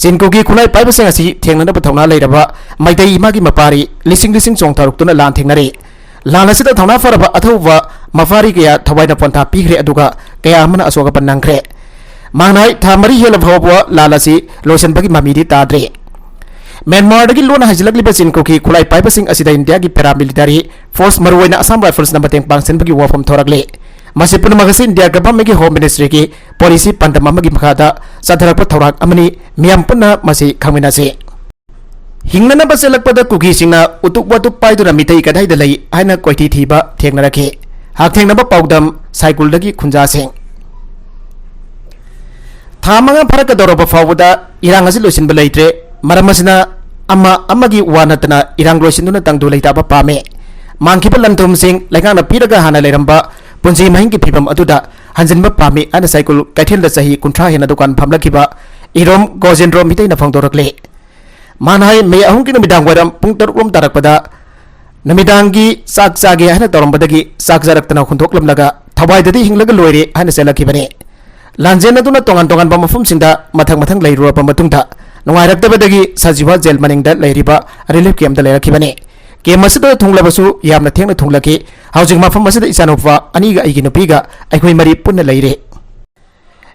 ꯆꯤꯟ ꯀꯨꯀꯤ ꯈꯨꯠꯂꯥꯏ ꯄꯥꯏꯕꯁꯤꯡ ꯑꯁꯤ ꯊꯦꯡꯅꯅꯕ ꯊꯧꯅꯥ ꯂꯩꯔꯕ ꯃꯩꯇꯩ ꯏꯃꯥꯒꯤ ꯃꯄꯥꯔꯤ ꯂꯤꯁꯤꯡ ꯂꯤꯁꯤꯡ ꯆꯣꯡꯊꯔꯛꯇꯨꯅ ꯂꯥꯟ ꯊꯦꯡꯅꯔꯤ꯫ ꯂꯥꯟ ꯑꯁꯤꯗ ꯊꯧꯅꯥ ꯐꯔꯕ ꯑꯊꯧꯕ ꯃꯄꯥꯔꯤ ꯀꯌꯥ ꯊꯋꯥꯏꯅ ꯄꯣꯟꯊꯥ ꯄꯤꯈ꯭ꯔꯦ, ꯑꯗꯨꯒ ꯀꯌꯥ ꯑꯃꯅ ꯑꯁꯣꯛ ꯑꯄꯟ ꯅꯪꯈ꯭ꯔꯦ꯫ ꯃꯍꯥꯛꯅ ꯍꯥꯏ, ꯊꯥ ꯃꯔꯤ ꯍꯦꯜꯂ ꯐꯥꯎꯕ ꯂꯥꯟ ꯑꯁꯤ ꯂꯣꯏꯁꯤꯟꯕꯒꯤ ꯃꯃꯤꯗꯤ ꯇꯥꯗ꯭ꯔꯤ꯫ ꯃ꯭ꯌꯥꯟꯃꯥꯔꯗꯒꯤ ꯂꯣꯟꯅ ꯍꯥꯏꯖꯤꯜꯂꯛꯂꯤꯕ ꯆꯤꯟ ꯀꯨꯀꯤ ꯈꯨꯠꯂꯥꯏ ꯄꯥꯏꯕꯁꯤꯡ ꯑꯁꯤꯗ ꯏꯟꯗꯤꯌꯥꯒꯤ paramilitary force, ꯃꯔꯨꯑꯣꯏꯅ Assam Riflesꯅ ꯃꯇꯦꯡ ꯄꯥꯡꯁꯤꯟꯕꯒꯤ ꯋꯥꯐꯝ ꯊꯣꯔꯛꯂꯤ꯫ ꯃꯁꯤ ꯄꯨꯝꯅꯃꯛ ꯑꯁꯤ ꯏꯟꯗꯤꯌꯥ governmentꯀꯤ Home Ministryꯒꯤ policy ꯄꯥꯟꯗꯝ ꯑꯃꯒꯤ ꯃꯈꯥꯗ ꯆꯠꯊꯔꯛꯄ ꯊꯧꯔꯥꯡ ꯑꯃꯅꯤ꯫ ꯃꯤꯌꯥꯝ ꯄꯨꯟꯅ ꯃꯁꯤ ꯈꯪꯃꯤꯟꯅꯁꯤ꯫ ꯍꯤꯡꯅꯅꯕ ꯆꯦꯜꯂꯛꯄꯗ ꯀꯨꯀꯤꯁꯤꯡꯅ ꯎꯇꯨꯞ ꯋꯥꯇꯨꯞ ꯄꯥꯏꯗꯨꯅ ꯃꯤꯇꯩ ꯀꯗꯥꯏꯗ ꯂꯩ ꯍꯥꯏꯅ ꯀꯣꯏꯊꯤ ꯊꯤꯕ ꯊꯦꯡꯅꯔꯛꯈꯤ꯫ ꯍꯛꯊꯦꯡꯅꯕ ꯄꯥꯎꯗꯝ, ꯁꯥꯏꯀꯨꯜꯗꯒꯤ ꯈꯨꯟꯖꯥꯁꯤꯡ꯫ ꯊꯥ ꯃꯉꯥ ꯐꯥꯔꯛꯀꯗꯧꯔꯕ ꯐꯥꯎꯕꯗ ꯏꯔꯥꯡ ꯑꯁꯤ ꯂꯣꯏꯁꯤꯟꯕ ꯂꯩꯇ꯭ꯔꯦ꯫ ꯃꯔꯝ ꯑꯁꯤꯅ ꯑꯃ ꯑꯃꯒꯤ ꯋꯥ ꯅꯠꯇꯅ ꯏꯔꯥꯡ ꯂꯣꯏꯁꯤꯟꯗꯨꯅ ꯇꯪꯗꯨ ꯂꯩꯇꯥꯕ ꯄꯥꯝꯃꯤ꯫ ꯃꯥꯡꯈꯤꯕ ꯂꯟ ꯊꯨꯝꯁꯤꯡ ꯂꯩꯉꯥꯛꯅ ꯄꯤꯔꯒ ꯍꯥꯟꯅ ꯂꯩꯔꯝꯕ ꯄꯨꯟꯁꯤ ꯃꯍꯤꯡꯒꯤ ꯐꯤꯕꯝ ꯑꯗꯨꯗ ꯍꯟꯖꯤꯟꯕ ꯄꯥꯝꯃꯤ ꯍꯥꯏꯅ ꯁꯥꯏꯀꯨꯜ ꯀꯩꯊꯦꯜꯗ ꯆꯍꯤ ꯀꯨꯟꯊ꯭ꯔꯥ ꯍꯦꯟꯅ ꯗꯨꯀꯥꯟ ꯐꯝꯂꯛꯈꯤꯕ ꯏꯔꯣꯝ ꯒꯣꯖꯦꯟꯗ꯭ꯔꯣ ꯃꯤꯇꯩꯅ ꯐꯣꯡꯗꯣꯔꯛꯂꯤ꯫ ꯃꯥꯅ ꯍꯥꯏ, ꯃꯦ ꯑꯍꯨꯝꯒꯤ ꯅꯨꯃꯤꯗꯥꯡ ꯋꯥꯏꯔꯝ ꯄꯨꯡ ꯇꯔꯨꯛ ꯂꯣꯝ ꯇꯥꯔꯛꯄꯗ ꯅꯨꯃꯤꯗꯥꯡꯒꯤ ꯆꯥꯛ ꯆꯥꯒꯦ ꯍꯥꯏꯅ ꯇꯧꯔꯝꯕꯗꯒꯤ ꯆꯥꯛ ꯆꯥꯔꯛꯇꯅ ꯍꯨꯟꯗꯣꯛꯂꯝꯂꯒ ꯊꯋꯥꯏꯗꯗꯤ ꯍꯤꯡꯂꯒ ꯂꯣꯏꯔꯦ ꯍꯥꯏꯅ ꯆꯦꯜꯂꯛꯈꯤꯕꯅꯤ꯫ ꯂꯥꯟꯖꯦꯟꯅꯗꯨꯅ ꯇꯣꯉꯥꯟ ꯇꯣꯉꯥꯟꯕ ꯃꯐꯝꯁꯤꯡꯗ ꯃꯊꯪ ꯃꯊꯪ ꯂꯩꯔꯨꯔꯕ ꯃꯇꯨꯡꯗ ꯅꯨꯡꯉꯥꯏꯔꯛꯇꯕꯗꯒꯤ ꯁꯖꯤꯋꯥ ꯖꯦꯜ ꯃꯅꯤꯡꯗ ꯂꯩꯔꯤꯕ relief campꯇ ꯂꯩꯔꯛꯈꯤꯕꯅꯤ꯫ Camp ꯑꯁꯤꯗ ꯊꯨꯡꯂꯕꯁꯨ ꯌꯥꯝꯅ ꯊꯦꯡꯅ ꯊꯨꯡꯂꯛꯈꯤ꯫ ꯍꯧꯖꯤꯛ ꯃꯐꯝ ꯑꯁꯤꯗ ꯏꯆꯥꯅꯨꯄꯥ ꯑꯅꯤꯒ ꯑꯩꯒꯤ ꯅꯨꯄꯤꯒ ꯑꯩꯈꯣꯏ ꯃꯔꯤ ꯄꯨꯟꯅ ꯂꯩꯔꯦ꯫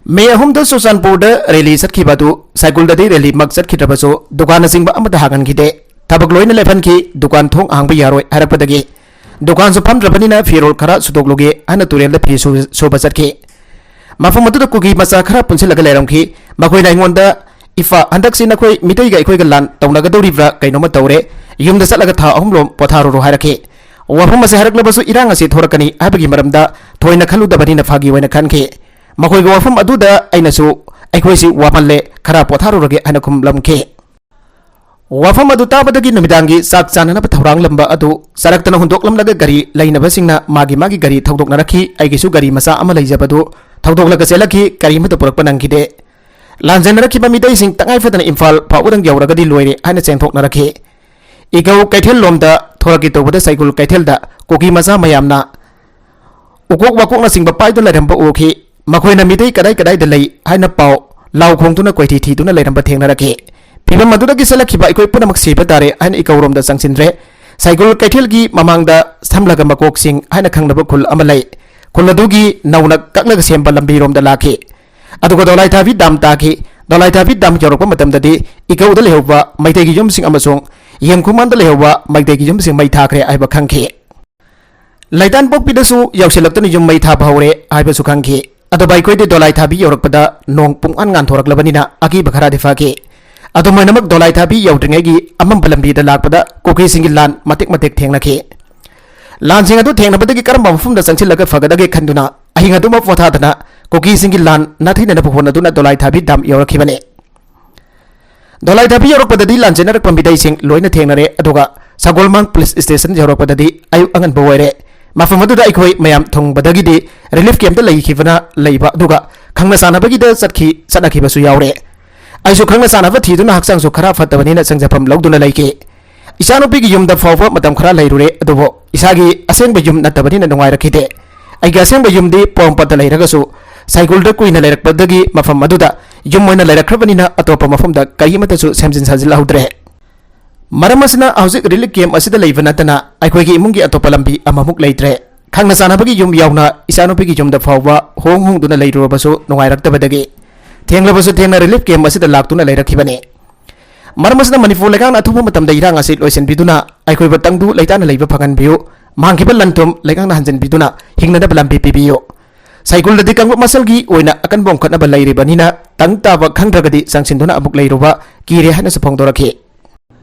ꯃꯦ ꯑꯍꯨꯝꯗ ꯆꯨꯔꯆꯥꯟꯄꯨꯔꯗ rally ꯆꯠꯈꯤꯕ ꯑꯗꯨ ꯁꯥꯏꯀꯨꯜꯗꯗꯤ rally ꯃꯛ ꯆꯠꯈꯤꯗ꯭ꯔꯕꯁꯨ ꯗꯨꯀꯥꯟꯅꯆꯤꯡꯕ ꯑꯃꯠꯇ ꯍꯥꯡꯍꯟꯈꯤꯗꯦ꯫ ꯊꯕꯛ ꯂꯣꯏꯅ ꯂꯦꯞꯍꯟꯈꯤ꯫ ꯗꯨꯀꯥꯟ ꯊꯣꯡ ꯍꯥꯡꯕ ꯌꯥꯔꯣꯏ ꯍꯥꯏꯔꯛꯄꯗꯒꯤ ꯗꯨꯀꯥꯟꯁꯨ ꯐꯝꯗ꯭ꯔꯕꯅꯤꯅ ꯐꯤꯔꯣꯜ ꯈꯔ ꯁꯨꯗꯣꯛꯂꯨꯒꯦ ꯍꯥꯏꯅ ꯇꯨꯔꯦꯜꯗ ꯐꯤ ꯁꯨ-, ꯁꯨꯕ ꯆꯠꯈꯤ꯫ ꯃꯐꯝ ꯑꯗꯨꯗ ꯀꯨꯀꯤ ꯃꯆꯥ ꯈꯔ ꯄꯨꯟꯁꯤꯜꯂꯒ ꯂꯩꯔꯝꯈꯤ꯫ ꯃꯈꯣꯏꯅ ꯑꯩꯉꯣꯟꯗ, "ꯏꯐꯥ, ꯍꯟꯗꯛꯁꯤ ꯅꯈꯣꯏ ꯃꯤꯇꯩꯒ ꯑꯩꯈꯣꯏꯒ ꯂꯥꯟ ꯇꯧꯅꯒꯗꯧꯔꯤꯕ꯭ꯔꯥ ꯀꯩꯅꯣꯝꯃ ꯇꯧꯔꯦ꯫ ꯌꯨꯝꯗ ꯆꯠꯂꯒ ꯊꯥ ꯑꯍꯨꯝ ꯂꯣꯝ ꯄꯣꯊꯥꯔꯨꯔꯣ" ꯍꯥꯏꯔꯛꯈꯤ꯫ ꯋꯥꯐꯝ ꯑꯁꯤ ꯍꯥꯏꯔꯛꯂꯕꯁꯨ ꯏꯔꯥꯡ ꯑꯁꯤ ꯊꯣꯔꯛꯀꯅꯤ ꯍꯥꯏꯕꯒꯤ ꯃꯔꯝꯗ ꯊꯣꯏꯅ ꯈꯜꯂꯨꯗꯕꯅꯤꯅ ꯐꯥꯒꯤ ꯑꯣꯏꯅ ꯈꯟꯈꯤ꯫ ꯃꯈꯣꯏꯒꯤ ꯋꯥꯐꯝ ꯑꯗꯨꯗ ꯑꯩꯅꯁꯨ, "ꯑꯩꯈꯣꯏꯁꯤ ꯋꯥꯃꯜꯂꯦ, ꯈꯔ ꯄꯣꯊꯥꯔꯨꯔꯒꯦ" ꯍꯥꯏꯅ ꯈꯨꯝꯂꯝꯈꯤ꯫ ꯋꯥꯐꯝ ꯑꯗꯨ ꯇꯥꯕꯗꯒꯤ ꯅꯨꯃꯤꯗꯥꯡꯒꯤ ꯆꯥꯛ ꯆꯥꯅꯅꯕ ꯊꯧꯔꯥꯡꯂꯝꯕ ꯑꯗꯨ ꯆꯔꯛꯇꯅ ꯍꯨꯟꯗꯣꯛꯂꯝꯂꯒ ꯒꯥꯔꯤ ꯂꯩꯅꯕꯁꯤꯡꯅ ꯃꯥꯒꯤ ꯃꯥꯒꯤ ꯒꯥꯔꯤ ꯊꯧꯗꯣꯛꯅꯔꯛꯈꯤ꯫ ꯑꯩꯒꯤꯁꯨ ꯒꯥꯔꯤ ꯃꯆꯥ ꯑꯃ ꯂꯩꯖꯕꯗꯨ ꯊꯧꯗꯣꯛꯂꯒ ꯆꯦꯜꯂꯛꯈꯤ꯫ ꯀꯔꯤꯃꯠꯇ ꯄꯨꯔꯛꯄ ꯅꯪꯈꯤꯗꯦ꯫ ꯂꯥꯟꯖꯦꯟꯅꯔꯛꯈꯤꯕ ꯃꯤꯇꯩꯁꯤꯡ ꯇꯉꯥꯏ ꯐꯗꯅ ꯏꯝꯐꯥꯜ ꯐꯥꯎꯕꯗꯪ ꯌꯧꯔꯒꯗꯤ ꯂꯣꯏꯔꯦ ꯍꯥꯏꯅ ꯆꯦꯟꯊꯣꯛꯅꯔꯛꯈꯤ꯫ ꯏꯒꯧ ꯀꯩꯊꯦꯜ ꯂꯣꯝꯗ ꯊꯣꯔꯛꯀꯦ ꯇꯧꯕꯗ ꯁꯥꯏꯀꯨꯜ ꯀꯩꯊꯦꯜꯗ ꯀꯨꯀꯤ ꯃꯆꯥ ꯃꯌꯥꯝꯅ ꯎꯀꯣꯛ ꯋꯥꯀꯣꯛꯅꯆꯤꯡꯕ ꯄꯥꯏꯗꯨꯅ ꯂꯩꯔꯝꯕ ꯎꯈꯤ꯫ ꯃꯈꯣꯏꯅ ꯃꯤꯇꯩ ꯀꯗꯥꯏ ꯀꯗꯥꯏꯗ ꯂꯩ ꯍꯥꯏꯅ ꯄꯥꯎ ꯂꯥꯎ ꯈꯣꯡꯗꯨꯅ ꯀꯣꯏꯊꯤ ꯊꯤꯗꯨꯅ ꯂꯩꯔꯝꯕ ꯊꯦꯡꯅꯔꯛꯈꯤ꯫ ꯐꯤꯚꯝ ꯑꯗꯨꯗꯒꯤ ꯆꯦꯜꯂꯛꯈꯤꯕ ꯑꯩꯈꯣꯏ ꯄꯨꯝꯅꯃꯛ ꯁꯤꯕ ꯇꯥꯔꯦ ꯍꯥꯏꯅ ꯏꯀꯧꯔꯣꯝꯗ ꯆꯪꯁꯤꯟꯗ꯭ꯔꯦ꯫ ꯁꯥꯏꯒꯨꯜ ꯀꯩꯊꯦꯜꯒꯤ ꯃꯃꯥꯡꯗ ꯁꯝꯂꯒ ꯃꯀꯣꯛꯁꯤꯡ ꯍꯥꯏꯅ ꯈꯪꯅꯕ ꯈꯨꯜ ꯑꯃ ꯂꯩ꯫ ꯈꯨꯜ ꯑꯗꯨꯒꯤ ꯅꯧꯅ ꯀꯛꯂꯒ ꯁꯦꯝꯕ ꯂꯝꯕꯤꯔꯣꯝꯗ ꯂꯥꯛꯈꯤ꯫ ꯑꯗꯨꯒ ꯗꯣꯂꯥꯏꯊꯥꯕꯤ ꯗꯥꯝ ꯇꯥꯈꯤ꯫ ꯗꯣꯂꯥꯏꯊꯥꯕꯤ ꯗꯥꯝ ꯌꯧꯔꯛꯄ ꯃꯇꯝꯗꯗꯤ ꯏꯀꯧꯗ ꯂꯩꯍꯧꯕ ꯃꯩꯇꯩꯒꯤ ꯌꯨꯝꯁꯤꯡ ꯑꯃꯁꯨꯡ ꯌꯦꯡꯈꯨꯃꯥꯟꯗ ꯂꯩꯍꯧꯕ ꯃꯩꯇꯩꯒꯤ ꯌꯨꯝꯁꯤꯡ ꯃꯩ ꯊꯥꯈ꯭ꯔꯦ ꯍꯥꯏꯕ ꯈꯪꯈꯤ꯫ ꯂꯩꯇꯥꯟ ꯄꯣꯛꯄꯤꯗꯁꯨ ꯌꯧꯁꯤꯜꯂꯛꯇꯨꯅ ꯌꯨꯝ ꯃꯩ ꯊꯥꯕ ꯍꯧꯔꯦ ꯍꯥꯏꯕꯁꯨ ꯈꯪꯈꯤ꯫ ꯑꯗꯨꯕꯨ ꯑꯩꯈꯣꯏꯗꯤ ꯗꯣꯂꯥꯏ ꯊꯥꯕꯤ ꯌꯧꯔꯛꯄꯗ ꯅꯣꯡ ꯄꯨꯡꯉꯥꯟ ꯉꯥꯟꯊꯣꯔꯛꯂꯕꯅꯤꯅ ꯑꯀꯤꯕ ꯈꯔꯗꯤ ꯐꯈꯤ꯫ ꯑꯗꯨꯝ ꯑꯣꯏꯅꯃꯛ ꯗꯣꯂꯥꯏ ꯊꯥꯕꯤ ꯌꯧꯗ꯭ꯔꯤꯉꯩꯒꯤ ꯑꯃꯝꯕ ꯂꯝꯕꯤꯗ ꯂꯥꯛꯄꯗ ꯀꯨꯀꯤꯁꯤꯡꯒꯤ ꯂꯥꯟ ꯃꯇꯦꯛ ꯃꯇꯦꯛ ꯊꯦꯡꯅꯈꯤ꯫ ꯂꯥꯟꯁꯤꯡ ꯑꯗꯨ ꯊꯦꯡꯅꯕꯗꯒꯤ ꯀꯔꯝꯕ ꯃꯐꯝꯗ ꯆꯪꯁꯤꯜꯂꯒ ꯐꯒꯗꯒꯦ ꯈꯟꯗꯨꯅ ꯑꯍꯤꯡ ꯑꯗꯨꯃꯛ ꯄꯣꯊꯥꯗꯅ ꯀꯨꯀꯤꯁꯤꯡꯒꯤ ꯂꯥꯟ ꯅꯥꯊꯩꯅꯅꯕ ꯍꯣꯠꯅꯗꯨꯅ ꯗꯣꯂꯥꯏ ꯊꯥꯕꯤ ꯗꯥꯝ ꯌꯧꯔꯛꯈꯤꯕꯅꯤ꯫ ꯗꯣꯂꯥꯏ ꯊꯥꯕꯤ ꯌꯧꯔꯛꯄꯗꯗꯤ ꯂꯥꯟꯖꯦꯟꯅꯔꯛꯄ ꯃꯤꯇꯩꯁꯤꯡ ꯂꯣꯏꯅ ꯊꯦꯡꯅꯔꯦ, ꯑꯗꯨꯒ ꯁꯒꯣꯜꯃꯥꯡ ꯄꯨꯂꯤꯁ ꯁ꯭ꯇꯦꯁꯟ ꯌꯧꯔꯛꯄꯗꯗꯤ ꯑꯌꯨꯛ ꯑꯉꯟꯕ ꯑꯣꯏꯔꯦ꯫ ꯃꯐꯝ ꯑꯗꯨꯗ ꯑꯩꯈꯣꯏ ꯃꯌꯥꯝ ꯊꯨꯡꯕꯗꯒꯤꯗꯤ ꯔꯤꯂꯤꯐ ꯀꯦꯝꯞꯇ ꯂꯩꯈꯤꯕꯅ ꯂꯩꯕ, ꯑꯗꯨꯒ ꯈꯪꯅ ꯆꯥꯟꯅꯕꯒꯤꯗ ꯆꯠꯈꯤ ꯆꯠꯅꯈꯤꯕꯁꯨ ꯌꯥꯎꯔꯦ꯫ ꯑꯩꯁꯨ ꯈꯪꯅ ꯆꯥꯟꯅꯕ ꯊꯤꯗꯨꯅ ꯍꯛꯆꯥꯡꯁꯨ ꯈꯔ ꯐꯠꯇꯕꯅꯤꯅ ꯆꯪꯖꯐꯝ ꯂꯧꯗꯨꯅ ꯂꯩꯈꯤ꯫ ꯏꯆꯥꯅꯨꯄꯤꯒꯤ ꯌꯨꯝꯗ ꯐꯥꯎꯕ ꯃꯇꯝ ꯈꯔ ꯂꯩꯔꯨꯔꯦ, ꯑꯗꯨꯕꯨ ꯏꯁꯥꯒꯤ ꯑꯁꯦꯡꯕ ꯌꯨꯝ ꯅꯠꯇꯕꯅꯤꯅ ꯅꯨꯡꯉꯥꯏꯔꯛꯈꯤꯗꯦ꯫ ꯑꯩꯒꯤ ꯑꯁꯦꯡꯕ ꯌꯨꯝꯗꯤ ꯄꯣꯔꯣꯝꯄꯥꯠꯇ ꯂꯩꯔꯒꯁꯨ ꯁꯥꯏꯒꯨꯜꯗ ꯀꯨꯏꯅ ꯂꯩꯔꯛꯄꯗꯒꯤ ꯃꯐꯝ ꯑꯗꯨꯗ ꯌꯨꯝ ꯑꯣꯏꯅ ꯂꯩꯔꯛꯈ꯭ꯔꯕꯅꯤꯅ ꯑꯇꯣꯞꯄ ꯃꯐꯝꯗ ꯀꯔꯤꯃꯠꯇꯁꯨ ꯁꯦꯝꯖꯤꯟ ꯁꯥꯖꯤꯜꯍꯧꯗ꯭ꯔꯦ꯫ ꯃꯔꯝ ꯑꯁꯤꯅ ꯍꯧꯖꯤꯛ ꯔꯤꯂꯤꯐ ꯀꯦꯝꯞ ꯑꯁꯤꯗ ꯂꯩꯕ ꯅꯠꯇꯅ ꯑꯩꯈꯣꯏꯒꯤ ꯏꯃꯨꯡꯒꯤ ꯑꯇꯣꯞꯄ ꯂꯝꯕꯤ ꯑꯃꯃꯨꯛ ꯂꯩꯇ꯭ꯔꯦ꯫ ꯈꯪꯅ ꯆꯥꯟꯅꯕꯒꯤ ꯌꯨꯝ ꯌꯥꯎꯅ ꯏꯆꯥꯅꯨꯄꯤꯒꯤ ꯌꯨꯝꯗ ꯐꯥꯎꯕ ꯍꯣꯡ ꯍꯣꯡꯗꯨꯅ ꯂꯩꯔꯨꯔꯕꯁꯨ ꯅꯨꯡꯉꯥꯏꯔꯛꯇꯕꯗꯒꯤ ꯊꯦꯡꯂꯕꯁꯨ ꯊꯦꯡꯅ ꯔꯤꯂꯤꯐ ꯀꯦꯝꯞ ꯑꯁꯤꯗ ꯂꯥꯛꯇꯨꯅ ꯂꯩꯔꯛꯈꯤꯕꯅꯤ꯫ ꯃꯔꯝ ꯑꯁꯤꯅ ꯃꯅꯤꯄꯨꯔ ꯂꯩꯉꯥꯛꯅ ꯑꯊꯨꯕ ꯃꯇꯝꯗ ꯏꯔꯥꯡ ꯑꯁꯤ ꯂꯣꯏꯁꯤꯟꯕꯤꯗꯨꯅ ꯑꯩꯈꯣꯏꯕꯨ ꯇꯪꯗꯨ ꯂꯩꯇꯥꯅ ꯂꯩꯕ ꯐꯪꯍꯟꯕꯤꯌꯨ꯫ ꯃꯥꯡꯈꯤꯕ ꯂꯟ ꯊꯨꯝ ꯂꯩꯉꯥꯛꯅ ꯍꯟꯖꯤꯟꯕꯤꯗꯨꯅ ꯍꯤꯡꯅꯅꯕ ꯂꯝꯕꯤ ꯄꯤꯕꯤꯌꯨ꯫ ꯁꯥꯏꯒꯨꯜꯗꯗꯤ ꯀꯥꯡꯂꯨꯞ ꯃꯁꯜꯒꯤ ꯑꯣꯏꯅ ꯑꯀꯟꯕ ꯑꯣꯡꯈꯠꯅꯕ ꯂꯩꯔꯤꯕꯅꯤꯅ ꯇꯪ ꯇꯥꯕ ꯈꯪꯗ꯭ꯔꯒꯗꯤ ꯆꯪꯁꯤꯟꯗꯨꯅ ꯑꯃꯨꯛ ꯂꯩꯔꯨꯕ ꯀꯤꯔꯦ ꯍꯥꯏꯅꯁꯨ ꯐꯣꯡꯗꯣꯔꯛꯈꯤ꯫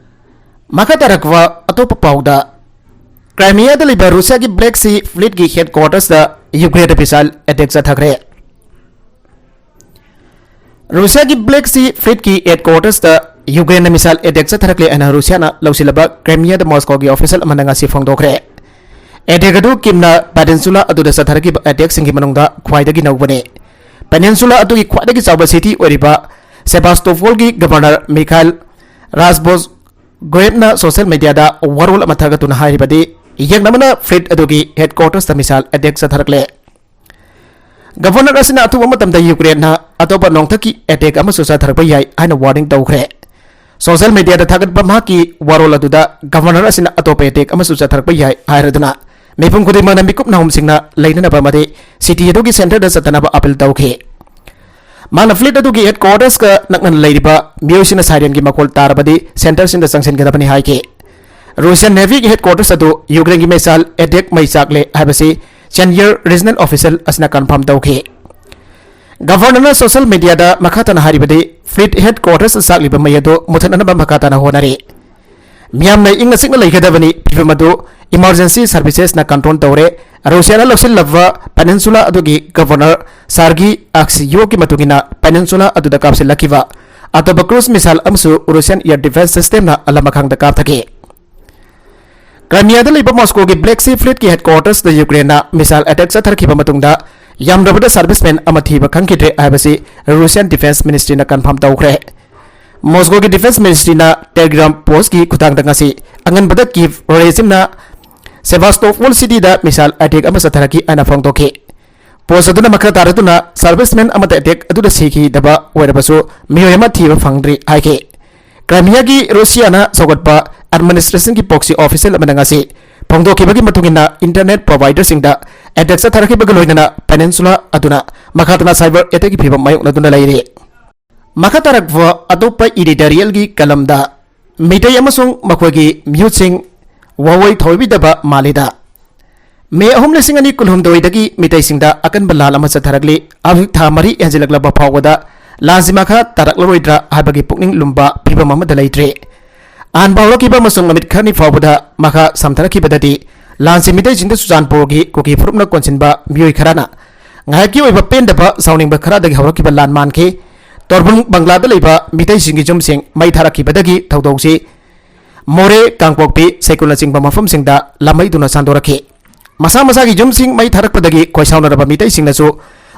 ꯃꯈꯥ ꯇꯥꯔꯛꯄ ꯑꯇꯣꯞꯄ ꯄꯥꯎꯗ, ꯀ꯭ꯔꯥꯏꯃꯤꯌꯥꯗ ꯂꯩꯕ ꯔꯨꯁꯤꯌꯥꯒꯤ ꯕ꯭ꯂꯦꯛ ꯁꯤ ꯐ꯭ꯂꯤꯠꯀꯤ ꯍꯦꯗ ꯀ꯭ꯋꯥꯔꯇꯔꯁꯇ ꯌꯨꯀ꯭ꯔꯦꯟꯗ ꯃꯤꯁꯥꯏꯜ ꯑꯦꯇꯦꯛ ꯆꯠꯊꯈ꯭ꯔꯦ꯫ ꯔꯨꯁꯤꯌꯥꯒꯤ ꯕ꯭ꯂꯦꯛ ꯁꯤ ꯐ꯭ꯂꯤꯠꯀꯤ ꯍꯦꯗ ꯀ꯭ꯋꯥꯔꯇꯔꯁꯇ ꯌꯨꯀ꯭ꯔꯦꯟꯅ ꯃꯤꯁꯥꯏꯜ ꯑꯦꯇꯦꯛ ꯆꯠꯊꯔꯛꯂꯦ ꯍꯥꯏꯅ ꯔꯨꯁꯤꯌꯥꯅ ꯂꯧꯁꯤꯜꯂꯕ ꯀ꯭ꯔꯥꯏꯃꯤꯌꯥꯗ ꯃꯣꯁꯀꯣꯒꯤ ꯑꯣꯐꯤꯁꯤꯌꯦꯜ ꯑꯃꯅ ꯉꯁꯤ ꯐꯣꯡꯗꯣꯛꯈ꯭ꯔꯦ꯫ ꯑꯦꯇꯦꯛ ꯑꯗꯨ ꯀꯤꯝꯅ ꯄꯦꯅꯤꯟꯁꯨꯂꯥ ꯑꯗꯨꯗ ꯆꯠꯊꯔꯛꯈꯤꯕ ꯑꯦꯇꯦꯛꯁꯤꯡꯒꯤ ꯃꯅꯨꯡꯗ ꯈ꯭ꯋꯥꯏꯗꯒꯤ ꯅꯧꯕꯅꯤ꯫ ꯄꯦꯅꯤꯟꯁꯨꯂꯥ ꯑꯗꯨꯒꯤ ꯈ꯭ꯋꯥꯏꯗꯒꯤ ꯆꯥꯎꯕ ꯁꯤꯇꯤ ꯑꯣꯏꯔꯤꯕ ꯁꯦꯕꯥꯁꯇꯣꯄꯣꯜꯒꯤ ꯒꯕꯔꯅꯔ ꯃꯤꯈꯥꯏꯜ ꯔꯥꯁꯕꯣꯁ ꯒ꯭ꯔꯦꯞꯅ ꯁꯣꯁꯤꯌꯦꯜ ꯃꯤꯗꯤꯌꯥꯗ ꯋꯥꯔꯣꯜ ꯑꯃ ꯊꯥꯒꯠꯇꯨꯅ ꯍꯥꯏꯔꯤꯕꯗꯤ, ꯌꯦꯛꯅꯕꯅ ꯐ꯭ꯂꯤꯠ ꯑꯗꯨꯒꯤ ꯍꯦꯗ ꯀ꯭ꯋꯥꯔꯇꯔꯁꯇ ꯃꯤꯁꯥꯏꯜ ꯑꯦꯇꯦꯛ ꯆꯠꯊꯔꯛꯂꯦ꯫ ꯒꯕꯔꯅꯔ ꯑꯁꯤꯅ ꯑꯊꯨꯕ ꯃꯇꯝꯗ ꯌꯨꯀ꯭ꯔꯦꯟꯅ ꯑꯇꯣꯞꯄ ꯅꯣꯡꯊꯛꯀꯤ ꯑꯦꯇꯦꯛ ꯑꯃꯁꯨ ꯆꯠꯊꯔꯛꯄ ꯌꯥꯏ ꯍꯥꯏꯅ ꯋꯥꯔꯅꯤꯡ ꯇꯧꯈ꯭ꯔꯦ꯫ ꯁꯣꯁꯤꯌꯦꯜ ꯃꯤꯗꯤꯌꯥꯗ ꯊꯥꯒꯠꯄ ꯃꯍꯥꯛꯀꯤ ꯋꯥꯔꯣꯜ ꯑꯗꯨꯗ ꯒꯕꯔꯅꯔ ꯑꯁꯤꯅ ꯑꯇꯣꯞꯄ ꯑꯦꯇꯦꯛ ꯑꯃꯁꯨ ꯆꯠꯊꯔꯛꯄ ꯌꯥꯏ ꯍꯥꯏꯔꯗꯨꯅ ꯃꯤꯄꯨꯝ ꯈꯨꯗꯤꯡꯃꯛꯅ ꯃꯤꯀꯨꯞ ꯅꯥꯍꯨꯝꯁꯤꯡꯅ ꯂꯩꯅꯅꯕ ꯑꯃꯗꯤ ꯁꯤꯇꯤ ꯑꯗꯨꯒꯤ ꯁꯦꯟꯇꯔꯗ ꯆꯠꯇꯅꯕ ꯑꯥꯄꯤꯜ ꯇꯧꯈꯤ꯫ ꯃꯥꯅ fleet ꯑꯗꯨꯒꯤ headquarters ꯀ ꯅꯛꯅꯅ ꯂꯩꯔꯤꯕ ꯃꯤꯑꯣꯏꯁꯤꯡꯅ siren ꯒꯤ ꯃꯈꯣꯜ ꯇꯥꯔꯕꯗꯤ centre ꯁꯤꯡꯗ ꯆꯪꯁꯤꯟꯒꯗꯕꯅꯤ ꯍꯥꯏꯈꯤ꯫ Russian Navy ꯒꯤ headquarters ꯑꯗꯨ Ukraine ꯒꯤ missile attack ꯃꯩ ꯆꯥꯛꯂꯦ ꯍꯥꯏꯕꯁꯤ Chenyer regional official ꯑꯁꯤꯅ confirm ꯇꯧꯈꯤ꯫ Governor ꯅ social media ꯗ ꯃꯈꯥ ꯇꯥꯅ ꯍꯥꯏꯔꯤꯕꯗꯤ, fleet headquarters ꯆꯥꯛꯂꯤꯕ ꯃꯩ ꯑꯗꯨ ꯃꯨꯊꯠꯅꯅꯕ ꯃꯈꯥ ꯇꯥꯅ ꯍꯣꯠꯅꯔꯤ꯫ ꯃꯤꯌꯥꯝꯅ ꯏꯪꯅ ꯆꯤꯛꯅ ꯂꯩꯒꯗꯕꯅꯤ, ꯐꯤꯚꯝ ꯑꯗꯨ emergency services ꯅ control ꯇꯧꯔꯦ꯫ ꯔꯨꯁꯤꯌꯥꯅ ꯂꯧꯁꯤꯜꯂꯕ peninsula ꯑꯗꯨꯒꯤ governor Sergei Aksyukov ꯀꯤ ꯃꯇꯨꯡ ꯏꯟꯅ, peninsula ꯑꯗꯨꯗ ꯀꯥꯞꯁꯤꯜꯂꯛꯈꯤꯕ ꯑꯇꯣꯞꯄ cruise missile ꯑꯃꯁꯨ Russian air defense system ꯅ ꯑꯂꯥꯃꯈꯥꯡꯗ ꯀꯥꯞꯊꯈꯤ꯫ Crimea ꯗ ꯂꯩꯕ Moscow ꯒꯤ Black Sea Fleet ꯀꯤ headquarters ꯇ Ukraine ꯅ missile attack ꯆꯠꯊꯔꯛꯈꯤꯕ ꯃꯇꯨꯡꯗ, ꯌꯥꯝꯗ꯭ꯔꯕꯗ serviceman ꯑꯃ ꯊꯤꯕ ꯈꯪꯈꯤꯗ꯭ꯔꯦ ꯍꯥꯏꯕꯁꯤ Russian Defense Ministry ꯅ confirm ꯇꯧꯈ꯭ꯔꯦ꯫ Moscow ꯒꯤ Defense Ministry ꯅ Telegram post ꯀꯤ ꯈꯨꯠꯊꯥꯡꯗ ꯉꯁꯤ ꯑꯉꯟꯕꯗ Kyiv regime ꯅ Sevastopol city ꯗ missile attack ꯑꯃ ꯆꯠꯊꯔꯛꯈꯤ ꯍꯥꯏꯅ ꯐꯣꯡꯗꯣꯛꯈꯤ꯫ Post ꯑꯗꯨꯅ ꯃꯈꯥ ꯇꯥꯔꯛꯇꯨꯅ, serviceman ꯑꯃꯠꯇ attack ꯑꯗꯨꯗ ꯁꯤꯈꯤꯗꯕ ꯑꯣꯏꯔꯕꯁꯨ, ꯃꯤꯑꯣꯏ ꯑꯃ ꯊꯤꯕ ꯐꯪꯗ꯭ꯔꯤ ꯍꯥꯏꯈꯤ꯫ Crimea ꯒꯤ ꯔꯨꯁꯤꯌꯥꯅ ꯁꯧꯒꯠꯄ administration ꯒꯤ proxy official ꯑꯃꯅ ꯉꯁꯤ ꯐꯣꯡꯗꯣꯛꯈꯤꯕꯒꯤ ꯃꯇꯨꯡ ꯏꯟꯅ, internet provider ꯁꯤꯡꯗ attack ꯆꯠꯊꯔꯛꯈꯤꯕꯒ ꯂꯣꯏꯅꯅ peninsula ꯑꯗꯨꯅ ꯃꯈꯥ ꯇꯥꯅ cyber attack ꯀꯤ ꯐꯤꯚꯝ ꯃꯥꯌꯣꯛꯅꯗꯨꯅ ꯂꯩꯔꯤ꯫ ꯃꯈꯥ ꯇꯥꯔꯛꯄ ꯑꯇꯣꯞꯄ editorial ꯒꯤ column ꯗ, ꯃꯤꯇꯩ ꯑꯃꯁꯨꯡ ꯃꯈꯣꯏꯒꯤ ꯃꯤꯍꯨꯠꯁꯤꯡ ꯋꯥꯋꯩ ꯊꯧꯑꯣꯏꯕꯤꯗꯕ ꯃꯥꯜꯂꯤꯗ꯫ ꯃꯦ ꯑꯍꯨꯝ, ꯂꯤꯁꯤꯡ ꯑꯅꯤ ꯀꯨꯟꯍꯨꯝꯗꯣꯏꯗꯒꯤ ꯃꯤꯇꯩꯁꯤꯡꯗ ꯑꯀꯟꯕ ꯂꯥꯜ ꯑꯃ ꯆꯠꯊꯔꯛꯂꯤ꯫ ꯍꯧꯖꯤꯛ ꯊꯥ ꯃꯔꯤ ꯍꯦꯟꯖꯤꯜꯂꯛꯂꯕ ꯐꯥꯎꯕꯗ ꯂꯥꯟꯁꯤ ꯃꯈꯥ ꯇꯥꯔꯛꯂꯔꯣꯏꯗ꯭ꯔꯥ ꯍꯥꯏꯕꯒꯤ ꯄꯨꯛꯅꯤꯡ ꯂꯨꯝꯕ ꯐꯤꯕꯝ ꯑꯃꯗ ꯂꯩꯇ꯭ꯔꯤ꯫ ꯑꯍꯥꯟꯕ ꯍꯧꯔꯛꯈꯤꯕ ꯑꯃꯁꯨꯡ ꯅꯨꯃꯤꯠ ꯈꯔꯅꯤ ꯐꯥꯎꯕꯗ ꯃꯈꯥ ꯁꯝꯊꯔꯛꯈꯤꯕꯗꯗꯤ, ꯂꯥꯟꯁꯤ ꯃꯤꯇꯩꯁꯤꯡꯗ ꯆꯨꯔꯆꯥꯟꯄꯨꯔꯒꯤ ꯀꯨꯀꯤ ꯐꯨꯔꯨꯞꯅ ꯀꯣꯟꯁꯤꯟꯕ ꯃꯤꯑꯣꯏ ꯈꯔꯅ ꯉꯥꯏꯍꯥꯛꯀꯤ ꯑꯣꯏꯕ ꯄꯦꯟꯗꯕ ꯁꯥꯎꯅꯤꯡꯕ ꯈꯔꯗꯒꯤ ꯍꯧꯔꯛꯈꯤꯕ ꯂꯥꯟ ꯃꯥꯟꯈꯤ꯫ ꯇꯣꯔꯕꯨꯡ ꯕꯪꯒ꯭ꯂꯥꯗ ꯂꯩꯕ ꯃꯤꯇꯩꯁꯤꯡꯒꯤ ꯌꯨꯝꯁꯤꯡ ꯃꯩ ꯊꯥꯔꯛꯈꯤꯕꯗꯒꯤ ꯊꯧꯗꯣꯛꯁꯤ ꯃꯣꯔꯦ, ꯀꯥꯡꯄꯣꯛꯄꯤ, ꯁꯩꯀꯨꯜꯅꯆꯤꯡꯕ ꯃꯐꯝꯁꯤꯡꯗ ꯂꯥꯃꯩꯗꯨꯅ ꯁꯟꯗꯣꯔꯛꯈꯤ꯫ ꯃꯁꯥ ꯃꯁꯥꯒꯤ ꯌꯨꯝꯁꯤꯡ ꯃꯩ ꯊꯥꯔꯛꯄꯗꯒꯤ ꯈꯣꯏꯁꯥꯎꯅꯔꯕ ꯃꯤꯇꯩꯁꯤꯡꯅꯁꯨ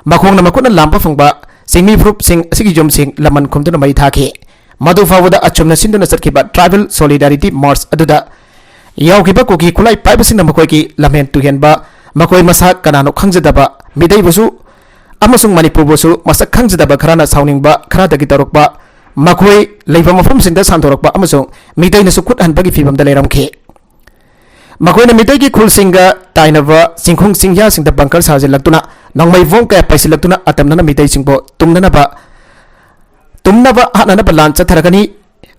ꯃꯈꯣꯡꯅ ꯃꯈꯨꯠꯅ ꯂꯥꯝꯕ ꯐꯪꯕ ꯆꯤꯡꯃꯤ ꯐꯨꯔꯨꯞꯁꯤꯡ ꯑꯁꯤꯒꯤ ꯌꯨꯝꯁꯤꯡ ꯂꯃꯟ ꯈꯨꯝꯗꯨꯅ ꯃꯩ ꯊꯥꯈꯤ꯫ ꯃꯗꯨ ꯐꯥꯎꯕꯗ ꯑꯆꯨꯝꯅ ꯁꯤꯟꯗꯨꯅ ꯆꯠꯈꯤꯕ Tribal Solidarity March ꯑꯗꯨꯗ ꯌꯥꯎꯈꯤꯕ ꯀꯨꯀꯤ ꯈꯨꯠꯂꯥꯏ ꯄꯥꯏꯕꯁꯤꯡꯅ ꯃꯈꯣꯏꯒꯤ ꯂꯝꯍꯦꯟ ꯇꯨꯍꯦꯟꯕ, ꯃꯈꯣꯏ ꯃꯁꯥ ꯀꯅꯥꯅꯣ ꯈꯪꯖꯗꯕ ꯃꯤꯇꯩꯕꯨꯁꯨ ꯑꯃꯁꯨꯡ ꯃꯅꯤꯄꯨꯔꯕꯨꯁꯨ ꯃꯁꯛ ꯈꯪꯖꯗꯕ ꯈꯔꯅ ꯁꯥꯎꯅꯤꯡꯕ ꯈꯔꯗꯒꯤ ꯇꯧꯔꯛꯄ, ꯃꯈꯣꯏ ꯂꯩꯕ ꯃꯐꯝꯁꯤꯡꯗ ꯁꯟꯗꯣꯔꯛꯄ ꯑꯃꯁꯨꯡ ꯃꯤꯇꯩꯅꯁꯨ ꯈꯨꯠ ꯍꯟꯕꯒꯤ ꯐꯤꯚꯝꯗ ꯂꯩꯔꯝꯈꯤ꯫ ꯃꯈꯣꯏꯅ ꯃꯤꯇꯩꯒꯤ ꯈꯨꯜꯁꯤꯡꯒ ꯇꯥꯏꯅꯕ ꯆꯤꯡꯈꯣꯡ ꯆꯤꯡꯌꯥꯁꯤꯡꯗ ꯕꯪꯀꯔ ꯁꯥꯖꯤꯜꯂꯛꯇꯨꯅ, ꯅꯣꯡꯃꯩ ꯕꯣꯝ ꯀꯌꯥ ꯄꯩꯁꯤꯜꯂꯛꯇꯨꯅ ꯑꯇꯝꯅꯅ ꯃꯤꯇꯩꯁꯤꯡꯕꯨ ꯇꯨꯝꯅꯅꯕ, ꯇꯨꯝꯅꯕ ꯍꯥꯠꯅꯅꯕ ꯂꯥꯟ ꯆꯠꯊꯔꯛꯀꯅꯤ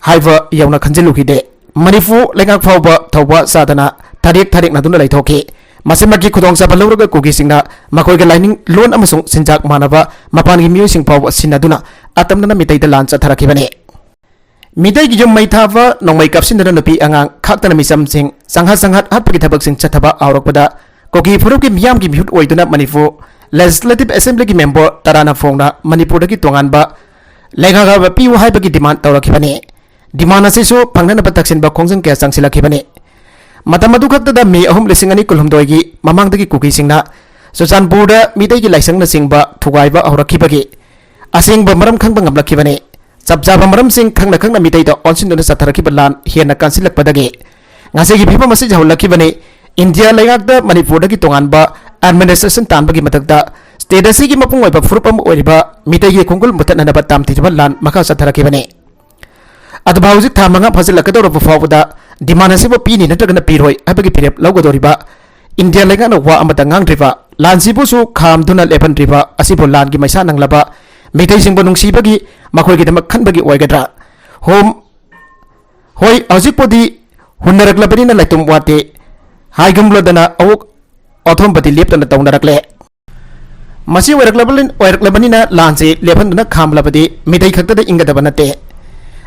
ꯍꯥꯏꯕ ꯌꯧꯅ ꯈꯟꯖꯤꯜꯂꯨꯈꯤꯗꯦ꯫ ꯃꯅꯤꯄꯨꯔ ꯂꯩꯉꯥꯛ ꯐꯥꯎꯕ ꯊꯧꯕ ꯆꯥꯗꯅ ꯊꯔꯦꯛ ꯊꯔꯦꯛꯅꯗꯨꯅ ꯂꯩꯊꯣꯛꯈꯤ꯫ ꯃꯁꯤꯃꯛꯀꯤ ꯈꯨꯗꯣꯡꯆꯥꯕ ꯂꯧꯔꯒ ꯀꯨꯀꯤꯁꯤꯡꯅ ꯃꯈꯣꯏꯒꯤ ꯂꯥꯏꯅꯤꯡ ꯂꯣꯟ ꯑꯃꯁꯨꯡ ꯆꯤꯟꯖꯥꯛ ꯃꯥꯟꯅꯕ ꯃꯄꯥꯟꯒꯤ ꯃꯤꯑꯣꯏꯁꯤꯡ ꯐꯥꯎꯕ ꯁꯤꯟꯅꯗꯨꯅ ꯑꯇꯝꯅꯅ ꯃꯤꯇꯩꯗ ꯂꯥꯟ ꯆꯠꯊꯔꯛꯈꯤꯕꯅꯤ꯫ ꯃꯤꯇꯩꯒꯤ ꯌꯨꯝ ꯃꯩ ꯊꯥꯕ, ꯅꯣꯡꯃꯩ ꯀꯥꯞꯁꯤꯟꯗꯨꯅ ꯅꯨꯄꯤ ꯑꯉꯥꯡ ꯈꯥꯛꯇꯅ ꯃꯤꯆꯝꯁꯤꯡ ꯆꯪꯍꯠ ꯆꯪꯍꯠ ꯍꯥꯠꯄꯒꯤ ꯊꯕꯛꯁꯤꯡ ꯆꯠꯊꯕ ꯍꯧꯔꯛꯄꯗ, ꯀꯨꯀꯤ ꯐꯨꯔꯨꯞꯀꯤ ꯃꯤꯌꯥꯝꯒꯤ ꯃꯤꯍꯨꯠ ꯑꯣꯏꯗꯨꯅ ꯃꯅꯤꯄꯨꯔ Legislative Assemblyꯒꯤ member ꯇꯔꯥꯅ ꯐꯣꯡꯅ ꯃꯅꯤꯄꯨꯔꯗꯒꯤ ꯇꯣꯉꯥꯟꯕ ꯂꯩꯉꯥꯛ ꯑꯃ ꯄꯤꯌꯨ ꯍꯥꯏꯕꯒꯤ demand ꯇꯧꯔꯛꯈꯤꯕꯅꯤ꯫ Demand ꯑꯁꯤꯁꯨ ꯐꯪꯅꯅꯕ ꯇꯛꯁꯤꯟꯕ ꯈꯣꯡꯖꯪ ꯀꯌꯥ ꯆꯪꯁꯤꯜꯂꯛꯈꯤꯕꯅꯤ꯫ ꯃꯇꯝ ꯑꯗꯨ ꯈꯛꯇꯗ ꯃꯦ ꯑꯍꯨꯝ, ꯂꯤꯁꯤꯡ ꯑꯅꯤ ꯀꯨꯟꯍꯨꯝꯗꯣꯏꯒꯤ ꯃꯃꯥꯡꯗꯒꯤ ꯀꯨꯀꯤꯁꯤꯡꯅ ꯆꯨꯔꯆꯥꯟꯄꯨꯔꯗ ꯃꯤꯇꯩꯒꯤ ꯂꯥꯏꯁꯪꯅꯆꯤꯡꯕ ꯊꯨꯒꯥꯏꯕ ꯍꯧꯔꯛꯈꯤꯕꯒꯤ ꯑꯁꯦꯡꯕ ꯃꯔꯝ ꯈꯪꯕ ꯉꯝꯂꯛꯈꯤꯕꯅꯤ꯫ ꯆꯞ ꯆꯥꯕ ꯃꯔꯝꯁꯤꯡ ꯈꯪꯅ ꯈꯪꯅ ꯃꯤꯇꯩꯗ ꯑꯣꯟꯁꯤꯟꯗꯨꯅ ꯆꯠꯊꯔꯛꯈꯤꯕ ꯂꯥꯟ ꯍꯦꯟꯅ ꯀꯟꯁꯤꯜꯂꯛꯄꯗꯒꯤ ꯉꯁꯤꯒꯤ ꯐꯤꯕꯝ ꯑꯁꯤ ꯌꯧꯍꯜꯂꯛꯈꯤꯕꯅꯤ꯫ ꯏꯟꯗꯤꯌꯥ ꯂꯩꯉꯥꯛꯇ ꯃꯅꯤꯄꯨꯔꯗꯒꯤ ꯇꯣꯉꯥꯟꯕ administration ꯇꯥꯟꯕꯒꯤ ꯃꯊꯛꯇ state ꯑꯁꯤꯒꯤ ꯃꯄꯨꯡ ꯑꯣꯏꯕ ꯐꯨꯔꯨꯞ ꯑꯃ ꯑꯣꯏꯔꯤꯕ ꯃꯤꯇꯩꯒꯤ ꯈꯣꯡꯒꯨꯜ ꯃꯨꯊꯠꯅꯅꯕ ꯇꯥꯝꯊꯤꯔꯕ ꯂꯥꯟ ꯃꯈꯥ ꯆꯠꯊꯔꯛꯈꯤꯕꯅꯤ꯫ ꯑꯗꯨꯕꯨ ꯍꯧꯖꯤꯛ ꯊꯥ ꯃꯉꯥ ꯐꯥꯖꯤꯜꯂꯛꯀꯗꯧꯔꯕ ꯐꯥꯎꯕꯗ demand ꯑꯁꯤꯕꯨ ꯄꯤꯅꯤ ꯅꯠꯇ꯭ꯔꯒꯅ ꯄꯤꯔꯣꯏ ꯍꯥꯏꯕꯒꯤ ꯐꯤꯔꯦꯞ ꯂꯧꯒꯗꯧꯔꯤꯕ ꯏꯟꯗꯤꯌꯥ ꯂꯩꯉꯥꯛꯅ ꯋꯥ ꯑꯃꯠꯇ ꯉꯥꯡꯗ꯭ꯔꯤꯕ, ꯂꯥꯟꯁꯤꯕꯨꯁꯨ ꯈꯥꯝꯗꯨꯅ ꯂꯦꯞꯍꯟꯗ꯭ꯔꯤꯕ ꯑꯁꯤꯕꯨ ꯂꯥꯟꯒꯤ ꯃꯩꯁꯥ ꯅꯪꯂꯕ ꯃꯤꯇꯩꯁꯤꯡꯕꯨ ꯅꯨꯡꯁꯤꯕꯒꯤ, ꯃꯈꯣꯏꯒꯤꯗꯃꯛ ꯈꯟꯕꯒꯤ ꯑꯣꯏꯒꯗ꯭ꯔꯥ? ꯍꯣꯝ, ꯍꯣꯏ, ꯍꯧꯖꯤꯛꯄꯨꯗꯤ ꯍꯨꯟꯅꯔꯛꯂꯕꯅꯤꯅ ꯂꯩꯇꯨꯝ ꯋꯥꯠꯇꯦ ꯍꯥꯏꯒꯨꯝꯂꯗꯅ ꯑꯋꯣꯛ ꯑꯊꯣꯝꯕꯗꯤ ꯂꯦꯞꯇꯅ ꯇꯧꯅꯔꯛꯂꯦ꯫ ꯃꯁꯤ ꯑꯣꯏꯔꯛꯂꯕ-, ꯑꯣꯏꯔꯛꯂꯕꯅꯤꯅ ꯂꯥꯟꯁꯤ ꯂꯦꯞꯍꯟꯗꯨꯅ ꯈꯥꯝꯂꯕꯗꯤ ꯃꯤꯇꯩ ꯈꯛꯇꯗ ꯏꯪꯒꯗꯕ ꯅꯠꯇꯦ꯫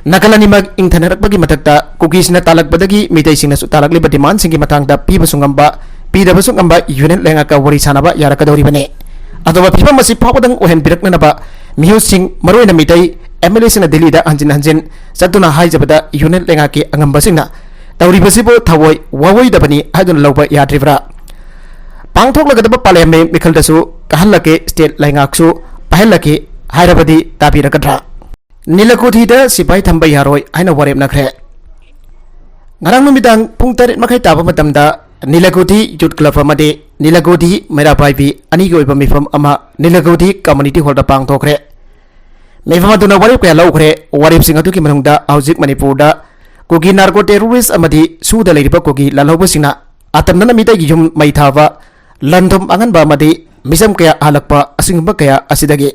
ꯅꯥꯀꯜ ꯑꯅꯤꯃꯛ ꯏꯪꯊꯅꯔꯛꯄꯒꯤ ꯃꯊꯛꯇ ꯀꯨꯀꯤꯁꯤꯡꯅ ꯇꯥꯜꯂꯛꯄꯗꯒꯤ ꯃꯤꯇꯩꯁꯤꯡꯅꯁꯨ ꯇꯥꯜꯂꯛꯂꯤꯕ demandꯁꯤꯡꯒꯤ ꯃꯇꯥꯡꯗ ꯄꯤꯕꯁꯨ ꯉꯝꯕ, ꯄꯤꯗꯕꯁꯨ ꯉꯝꯕ unit ꯂꯩꯉꯥꯛꯀ ꯋꯥꯔꯤ ꯁꯥꯅꯕ ꯌꯥꯔꯛꯀꯗꯧꯔꯤꯕꯅꯤ꯫ ꯑꯗꯨꯒ ꯐꯤꯕꯝ ꯑꯁꯤ ꯐꯥꯎꯕꯗꯪ ꯑꯣꯏꯍꯟꯕꯤꯔꯛꯅꯅꯕ ꯃꯤꯍꯨꯠꯁꯤꯡ, ꯃꯔꯨꯑꯣꯏꯅ ꯃꯤꯇꯩ MLAꯁꯤꯡꯅ ꯗꯤꯜꯂꯤꯗ ꯍꯟꯖꯤꯟ ꯍꯟꯖꯤꯟ ꯆꯠꯇꯨꯅ ꯍꯥꯏꯖꯕꯗ unit ꯂꯩꯉꯥꯛꯀꯤ ꯑꯉꯝꯕꯁꯤꯡꯅ ꯇꯧꯔꯤꯕꯁꯤꯕꯨ ꯊꯑꯣꯏ ꯋꯥꯑꯣꯏꯗꯕꯅꯤ ꯍꯥꯏꯗꯨꯅ ꯂꯧꯕ ꯌꯥꯗ꯭ꯔꯤꯕ꯭ꯔꯥ? ꯄꯥꯡꯊꯣꯛꯂꯒꯗꯕ ꯄꯥꯂꯦꯝꯃꯤ ꯃꯤꯈꯜꯗꯁꯨ ꯀꯥꯍꯜꯂꯛꯀꯦ, state ꯂꯩꯉꯥꯛꯁꯨ ꯄꯥꯏꯍꯜꯂꯛꯀꯦ ꯍꯥꯏꯔꯕꯗꯤ ꯇꯥꯕꯤꯔꯒꯗ꯭ꯔꯥ? ꯅꯤꯂꯀꯨꯊꯤꯗ ꯁꯤꯐꯥꯏ ꯊꯝꯕ ꯌꯥꯔꯣꯏ ꯍꯥꯏꯅ ꯋꯥꯔꯦꯞꯅꯈ꯭ꯔꯦ꯫ ꯉꯔꯥꯡ ꯅꯨꯃꯤꯗꯥꯡ ꯄꯨꯡ ꯇꯔꯦꯠ ꯃꯈꯥꯏ ꯇꯥꯕ ꯃꯇꯝꯗ ꯅꯤꯂꯀꯨꯊꯤ Youth Club ꯑꯃꯗꯤ ꯅꯤꯂꯀꯨꯊꯤ ꯃꯩꯔꯥ ꯄꯥꯏꯕꯤ ꯑꯅꯤꯒꯤ ꯑꯣꯏꯕ ꯃꯤꯐꯝ ꯑꯃ ꯅꯤꯂꯀꯨꯊꯤ Community Hallꯗ ꯄꯥꯡꯊꯣꯛꯈ꯭ꯔꯦ꯫ ꯃꯤꯐꯝ ꯑꯗꯨꯅ ꯋꯥꯔꯦꯞ ꯀꯌꯥ ꯂꯧꯈ꯭ꯔꯦ꯫ ꯋꯥꯔꯦꯞꯁꯤꯡ ꯑꯗꯨꯒꯤ ꯃꯅꯨꯡꯗ ꯍꯧꯖꯤꯛ ꯃꯅꯤꯄꯨꯔꯗ ꯀꯨꯀꯤ ꯅꯥꯔꯀꯣ ꯇꯦꯔꯣꯔꯤꯁ ꯑꯃꯗꯤ ꯁꯨꯗ ꯂꯩꯔꯤꯕ ꯀꯨꯀꯤ ꯂꯥꯜꯍꯧꯕꯁꯤꯡꯅ ꯑꯇꯝꯅꯅ ꯃꯤꯇꯩꯒꯤ ꯌꯨꯝ ꯃꯩ ꯊꯥꯕ, ꯂꯟ ꯊꯨꯝ ꯃꯥꯡꯍꯟꯕ ꯑꯃꯗꯤ ꯃꯤꯆꯝ ꯀꯌꯥ ꯍꯜꯂꯛꯄ ꯑꯁꯤꯒꯨꯝꯕ ꯀꯌꯥ ꯑꯁꯤꯗꯒꯤ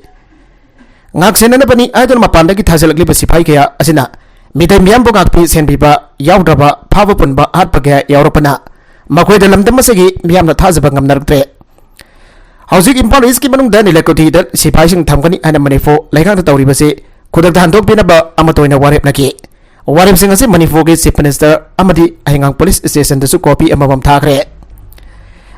ꯉꯥꯛꯁꯦꯟꯅꯅꯕꯅꯤ ꯍꯥꯏꯗꯨꯅ ꯃꯄꯥꯟꯗꯒꯤ ꯊꯥꯖꯤꯜꯂꯛꯂꯤꯕ ꯁꯤꯐꯥꯏ ꯀꯌꯥ ꯑꯁꯤꯅ ꯃꯤꯇꯩ ꯃꯤꯌꯥꯝꯕꯨ ꯉꯥꯛꯄꯤ ꯁꯦꯟꯕꯤꯕ ꯌꯥꯎꯗ꯭ꯔꯕ, ꯐꯥꯕ ꯄꯨꯟꯕ ꯍꯥꯠꯄ ꯀꯌꯥ ꯌꯥꯎꯔꯛꯄꯅ ꯃꯈꯣꯏꯗ ꯂꯝꯗꯝ ꯑꯁꯤꯒꯤ ꯃꯤꯌꯥꯝꯅ ꯊꯥꯖꯕ ꯉꯝꯅꯔꯛꯇ꯭ꯔꯦ꯫ ꯍꯧꯖꯤꯛ ꯏꯝꯐꯥꯜ ꯏꯁꯀꯤ ꯃꯅꯨꯡꯗ ꯅꯤꯂꯀꯨꯊꯤꯗ ꯁꯤꯐꯥꯏꯁꯤꯡ ꯊꯝꯒꯅꯤ ꯍꯥꯏꯅ ꯃꯅꯤꯄꯨꯔ ꯂꯩꯉꯥꯛꯅ ꯇꯧꯔꯤꯕꯁꯤ ꯈꯨꯗꯛꯇ ꯍꯟꯗꯣꯛꯄꯤꯅꯕ ꯑꯃꯠꯇ ꯑꯣꯏꯅ ꯋꯥꯔꯦꯞꯅꯈꯤ꯫ ꯋꯥꯔꯦꯞꯁꯤꯡ ꯑꯁꯤ ꯃꯅꯤꯄꯨꯔꯒꯤ ꯆꯤꯐ ꯃꯤꯅꯤꯁꯇꯔ ꯑꯃꯗꯤ ꯍꯌꯦꯡꯒꯥꯡ ꯄꯨꯂꯤꯁ ꯁ꯭ꯇꯦꯁꯟꯗꯁꯨ ꯀꯣꯄꯤ ꯑꯃꯃꯝ ꯊꯥꯈ꯭ꯔꯦ꯫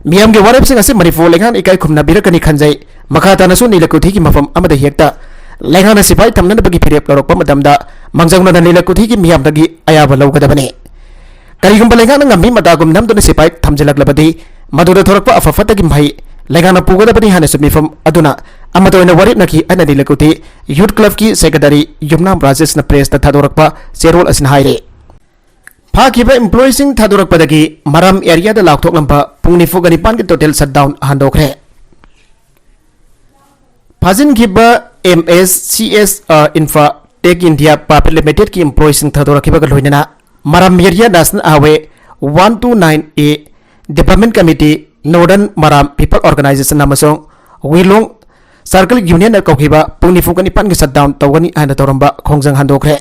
ꯃꯤꯌꯥꯝꯒꯤ ꯋꯥꯔꯦꯞꯁꯤꯡ ꯑꯁꯤ ꯃꯅꯤꯄꯨꯔ ꯂꯩꯉꯥꯛꯅ ꯏꯀꯥꯏ ꯈꯨꯝꯅꯕꯤꯔꯛꯀꯅꯤ ꯈꯟꯖꯩ꯫ ꯃꯈꯥ ꯇꯥꯅꯁꯨ ꯅꯤꯂꯀꯨꯊꯤꯒꯤ ꯃꯐꯝ ꯑꯃꯗ ꯍꯦꯛꯇ ꯂꯩꯉꯥꯛꯅ ꯁꯤꯐꯥꯏ ꯊꯝꯅꯅꯕꯒꯤ ꯐꯤꯔꯦꯞ ꯂꯧꯔꯛꯄ ꯃꯇꯝꯗ ꯃꯥꯡꯖꯧꯅꯅ ꯅꯤꯂꯀꯨꯊꯤꯒꯤ ꯃꯤꯌꯥꯝꯗꯒꯤ ꯑꯌꯥꯕ ꯂꯧꯒꯗꯕꯅꯤ꯫ ꯀꯔꯤꯒꯨꯝꯕ ꯂꯩꯉꯥꯛꯅ ꯉꯝꯃꯤ ꯃꯇꯥꯒꯨꯝ ꯅꯝꯗꯨꯅ ꯁꯤꯐꯥꯏ ꯊꯝꯖꯤꯜꯂꯛꯂꯕꯗꯤ ꯃꯗꯨꯗ ꯊꯣꯔꯛꯄ ꯑꯐ ꯐꯠꯇꯒꯤ ꯃꯍꯩ ꯂꯩꯉꯥꯛꯅ ꯄꯨꯒꯗꯕꯅꯤ ꯍꯥꯏꯅꯁꯨ ꯃꯤꯐꯝ ꯑꯗꯨꯅ ꯑꯃꯠꯇ ꯑꯣꯏꯅ ꯋꯥꯔꯦꯞꯅꯈꯤ ꯍꯥꯏꯅ ꯅꯤꯂꯀꯨꯊꯤ ꯌꯨꯠ ꯀ꯭ꯂꯕꯀꯤ ꯁꯦꯀ꯭ꯔꯦꯇꯔꯤ ꯌꯨꯝꯅꯥꯝ ꯔꯥꯖꯦꯁꯅ ꯄ꯭ꯔꯦꯁꯇ ꯊꯥꯗꯣꯔꯛꯄ ꯆꯦꯔꯣꯜ ꯑꯁꯤꯅ ꯍꯥꯏꯔꯤ꯫ ꯐꯥꯈꯤꯕ ꯏꯝꯄ꯭ꯂꯣꯌꯤꯁꯤꯡ ꯊꯥꯗꯣꯔꯛꯄꯗꯒꯤ ꯃꯔꯥꯝ ꯑꯦꯔꯤꯌꯥꯗ ꯂꯥꯎꯊꯣꯛꯂꯝꯕ ꯄꯨꯡ ꯅꯤꯐꯨꯒ ꯅꯤꯄꯥꯟꯒꯤ ꯇꯣꯇꯦꯜ ꯁꯠꯗꯥꯎꯟ ꯍꯟꯗꯣꯛꯈ꯭ꯔꯦ꯫ ꯐꯥꯖꯤꯟꯈꯤꯕ M S C S R infra ꯇꯦꯛ ꯏꯟꯗꯤꯌꯥ ꯄ꯭ꯔꯥꯏꯚꯦꯠ ꯂꯤꯃꯤꯇꯦꯗꯀꯤ ꯏꯝꯄ꯭ꯂꯣꯌꯤꯁꯤꯡ ꯊꯥꯗꯣꯔꯛꯈꯤꯕꯒ ꯂꯣꯏꯅꯅ Maram area national highway one two nine A development committee, northern Maram people organisation ꯑꯃꯁꯨꯡ ꯋꯤꯂꯣꯡ ꯁꯔꯀꯜ ꯌꯨꯅꯤꯌꯟꯅ ꯀꯧꯈꯤꯕ ꯄꯨꯡ ꯅꯤꯐꯨꯒ ꯅꯤꯄꯥꯟꯒꯤ ꯁꯠꯗꯥꯎꯟ ꯇꯧꯒꯅꯤ ꯍꯥꯏꯅ ꯇꯧꯔꯝꯕ ꯈꯣꯡꯖꯪ ꯍꯟꯗꯣꯛꯈ꯭ꯔꯦ꯫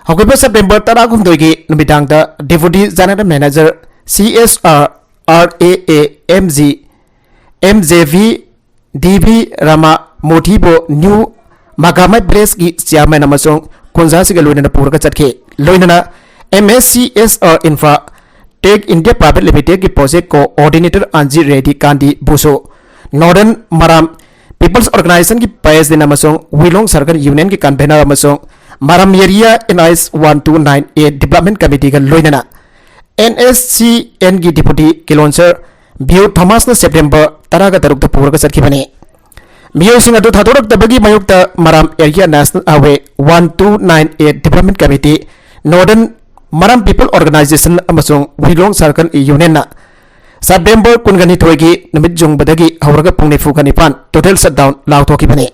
ꯍꯧꯈꯤꯕ ꯁꯦꯞꯇꯦꯝꯕꯔ ꯇꯔꯥꯍꯨꯝꯗꯣꯏꯒꯤ ꯅꯨꯃꯤꯗꯥꯡꯗ ꯗꯦꯄꯨꯇꯤ general manager C S R, R A A M G, M J V, D V Rama ꯃꯣꯊꯤꯕꯨ ꯅ꯭ꯌꯨ ꯃꯥꯒꯥꯃꯥꯏ ꯚꯤꯂꯦꯖꯀꯤ ꯆꯤꯌꯥꯔꯃꯦꯟ ꯑꯃꯁꯨꯡ ꯈꯨꯟꯖꯥꯁꯤꯡꯒ ꯂꯣꯏꯅꯅ ꯄꯨꯔꯒ ꯆꯠꯈꯤ꯫ ꯂꯣꯏꯅꯅ M S C S R infra ꯇꯦꯛ ꯏꯟꯗꯤꯌꯥ ꯄ꯭ꯔꯥꯏꯚꯦꯠ ꯂꯤꯃꯤꯇꯦꯗꯀꯤ ꯄ꯭ꯔꯣꯖꯦꯛ ꯀꯣꯑꯣꯔꯗꯤꯅꯦꯇꯔ ꯑꯟꯖꯤ ꯔꯦꯗꯤ ꯀꯥꯟꯗꯤ ꯕꯨꯁꯨ, ꯅꯣꯔꯗꯔꯟ ꯃꯔꯥꯝ ꯄꯤꯄꯜꯁ ꯑꯣꯔꯒꯅꯥꯏꯖꯦꯁꯟꯒꯤ ꯄ꯭ꯔꯦꯁꯤꯗꯦꯟ ꯑꯃꯁꯨꯡ ꯋꯤꯂꯣꯡ ꯁꯔꯀꯜ ꯌꯨꯅꯤꯌꯟꯒꯤ ꯀꯟꯚꯦꯅꯔ ꯑꯃꯁꯨꯡ Maram area N I S one two nine A development ꯀꯃꯤꯇꯤꯒ ꯂꯣꯏꯅꯅ ꯑꯦꯟ ꯑꯦꯁ ꯁꯤ ꯑꯦꯟꯒꯤ ꯗꯤꯄꯨꯇꯤ ꯀꯤꯂꯣꯟꯁꯔ ꯕꯤꯌꯨ ꯊꯣꯃꯥꯁꯅ ꯁꯦꯞꯇꯦꯝꯕꯔ ꯇꯔꯥꯒ ꯇꯔꯨꯛꯇ ꯄꯨꯔꯒ ꯆꯠꯈꯤꯕꯅꯤ꯫ ꯃꯤꯑꯣꯏꯁꯤꯡ ꯑꯗꯨ ꯊꯥꯗꯣꯔꯛꯇꯕꯒꯤ ꯃꯥꯌꯣꯛꯇ Maram area national highway one two nine A development committee, northern Maram people organisation ꯑꯃꯁꯨꯡ ꯋꯤꯂꯣꯡ ꯁꯔꯀꯜ ꯌꯨꯅꯤꯌꯟꯅ ꯁꯦꯞꯇꯦꯝꯕꯔ ꯀꯨꯟꯒ ꯅꯤꯊꯣꯏꯒꯤ ꯅꯨꯃꯤꯠ ꯌꯨꯡꯕꯗꯒꯤ ꯍꯧꯔꯒ ꯄꯨꯡ ꯅꯤꯐꯨꯒ ꯅꯤꯄꯥꯟ ꯇꯣꯇꯦꯜ ꯁꯠꯗꯥꯎꯟ ꯂꯥꯎꯊꯣꯛꯈꯤꯕꯅꯤ꯫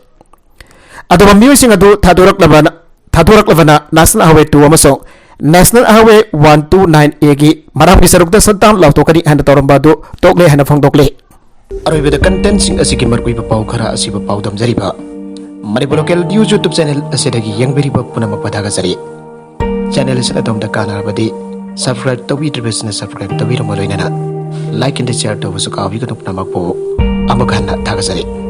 ꯑꯗꯨꯒ ꯃꯤꯑꯣꯏꯁꯤꯡ ꯑꯗꯨ ꯊꯥꯗꯣꯔꯛꯂꯕꯅ, ꯊꯥꯗꯣꯔꯛꯂꯕꯅ ꯅꯦꯁꯅꯦꯜ ꯍꯥꯏꯋꯦ ꯇꯨ ꯑꯃꯁꯨꯡ National Highway one two nine A ꯒꯤ ꯃꯔꯥꯝꯒꯤ ꯁꯔꯨꯛꯇ shutdown ꯂꯥꯎꯊꯣꯛꯀꯅꯤ ꯍꯥꯏꯅ ꯇꯧꯔꯝꯕ ꯑꯗꯨ ꯇꯣꯛꯂꯦ ꯍꯥꯏꯅ ꯐꯣꯡꯗꯣꯛꯂꯦ꯫ ꯑꯔꯣꯏꯕꯗ contentꯁꯤꯡ ꯑꯁꯤꯒꯤ ꯃꯔꯨꯑꯣꯏꯕ ꯄꯥꯎ ꯈꯔ ꯑꯁꯤꯕꯨ ꯄꯥꯎꯗꯝꯖꯔꯤꯕ Manipur Local News YouTube channel ꯑꯁꯤꯗꯒꯤ ꯌꯦꯡꯕꯤꯔꯤꯕ ꯄꯨꯝꯅꯃꯛꯄꯨ ꯊꯥꯒꯠꯆꯔꯤ꯫ Channel ꯑꯁꯤꯅ ꯑꯗꯣꯝꯗ ꯀꯥꯟꯅꯔꯕꯗꯤ subscribe ꯇꯧꯕꯤꯗ꯭ꯔꯤꯕꯁꯤꯅ subscribe ꯇꯧꯕꯤꯔꯝꯕ ꯂꯣꯏꯅꯅ like and share ꯇꯧꯕꯁꯨ ꯀꯥꯎꯕꯤꯒꯅꯨ꯫ ꯄꯨꯝꯅꯃꯛꯄꯨ ꯑꯃꯨꯛ ꯍꯟꯅ ꯊꯥꯒꯠꯆꯔꯤ꯫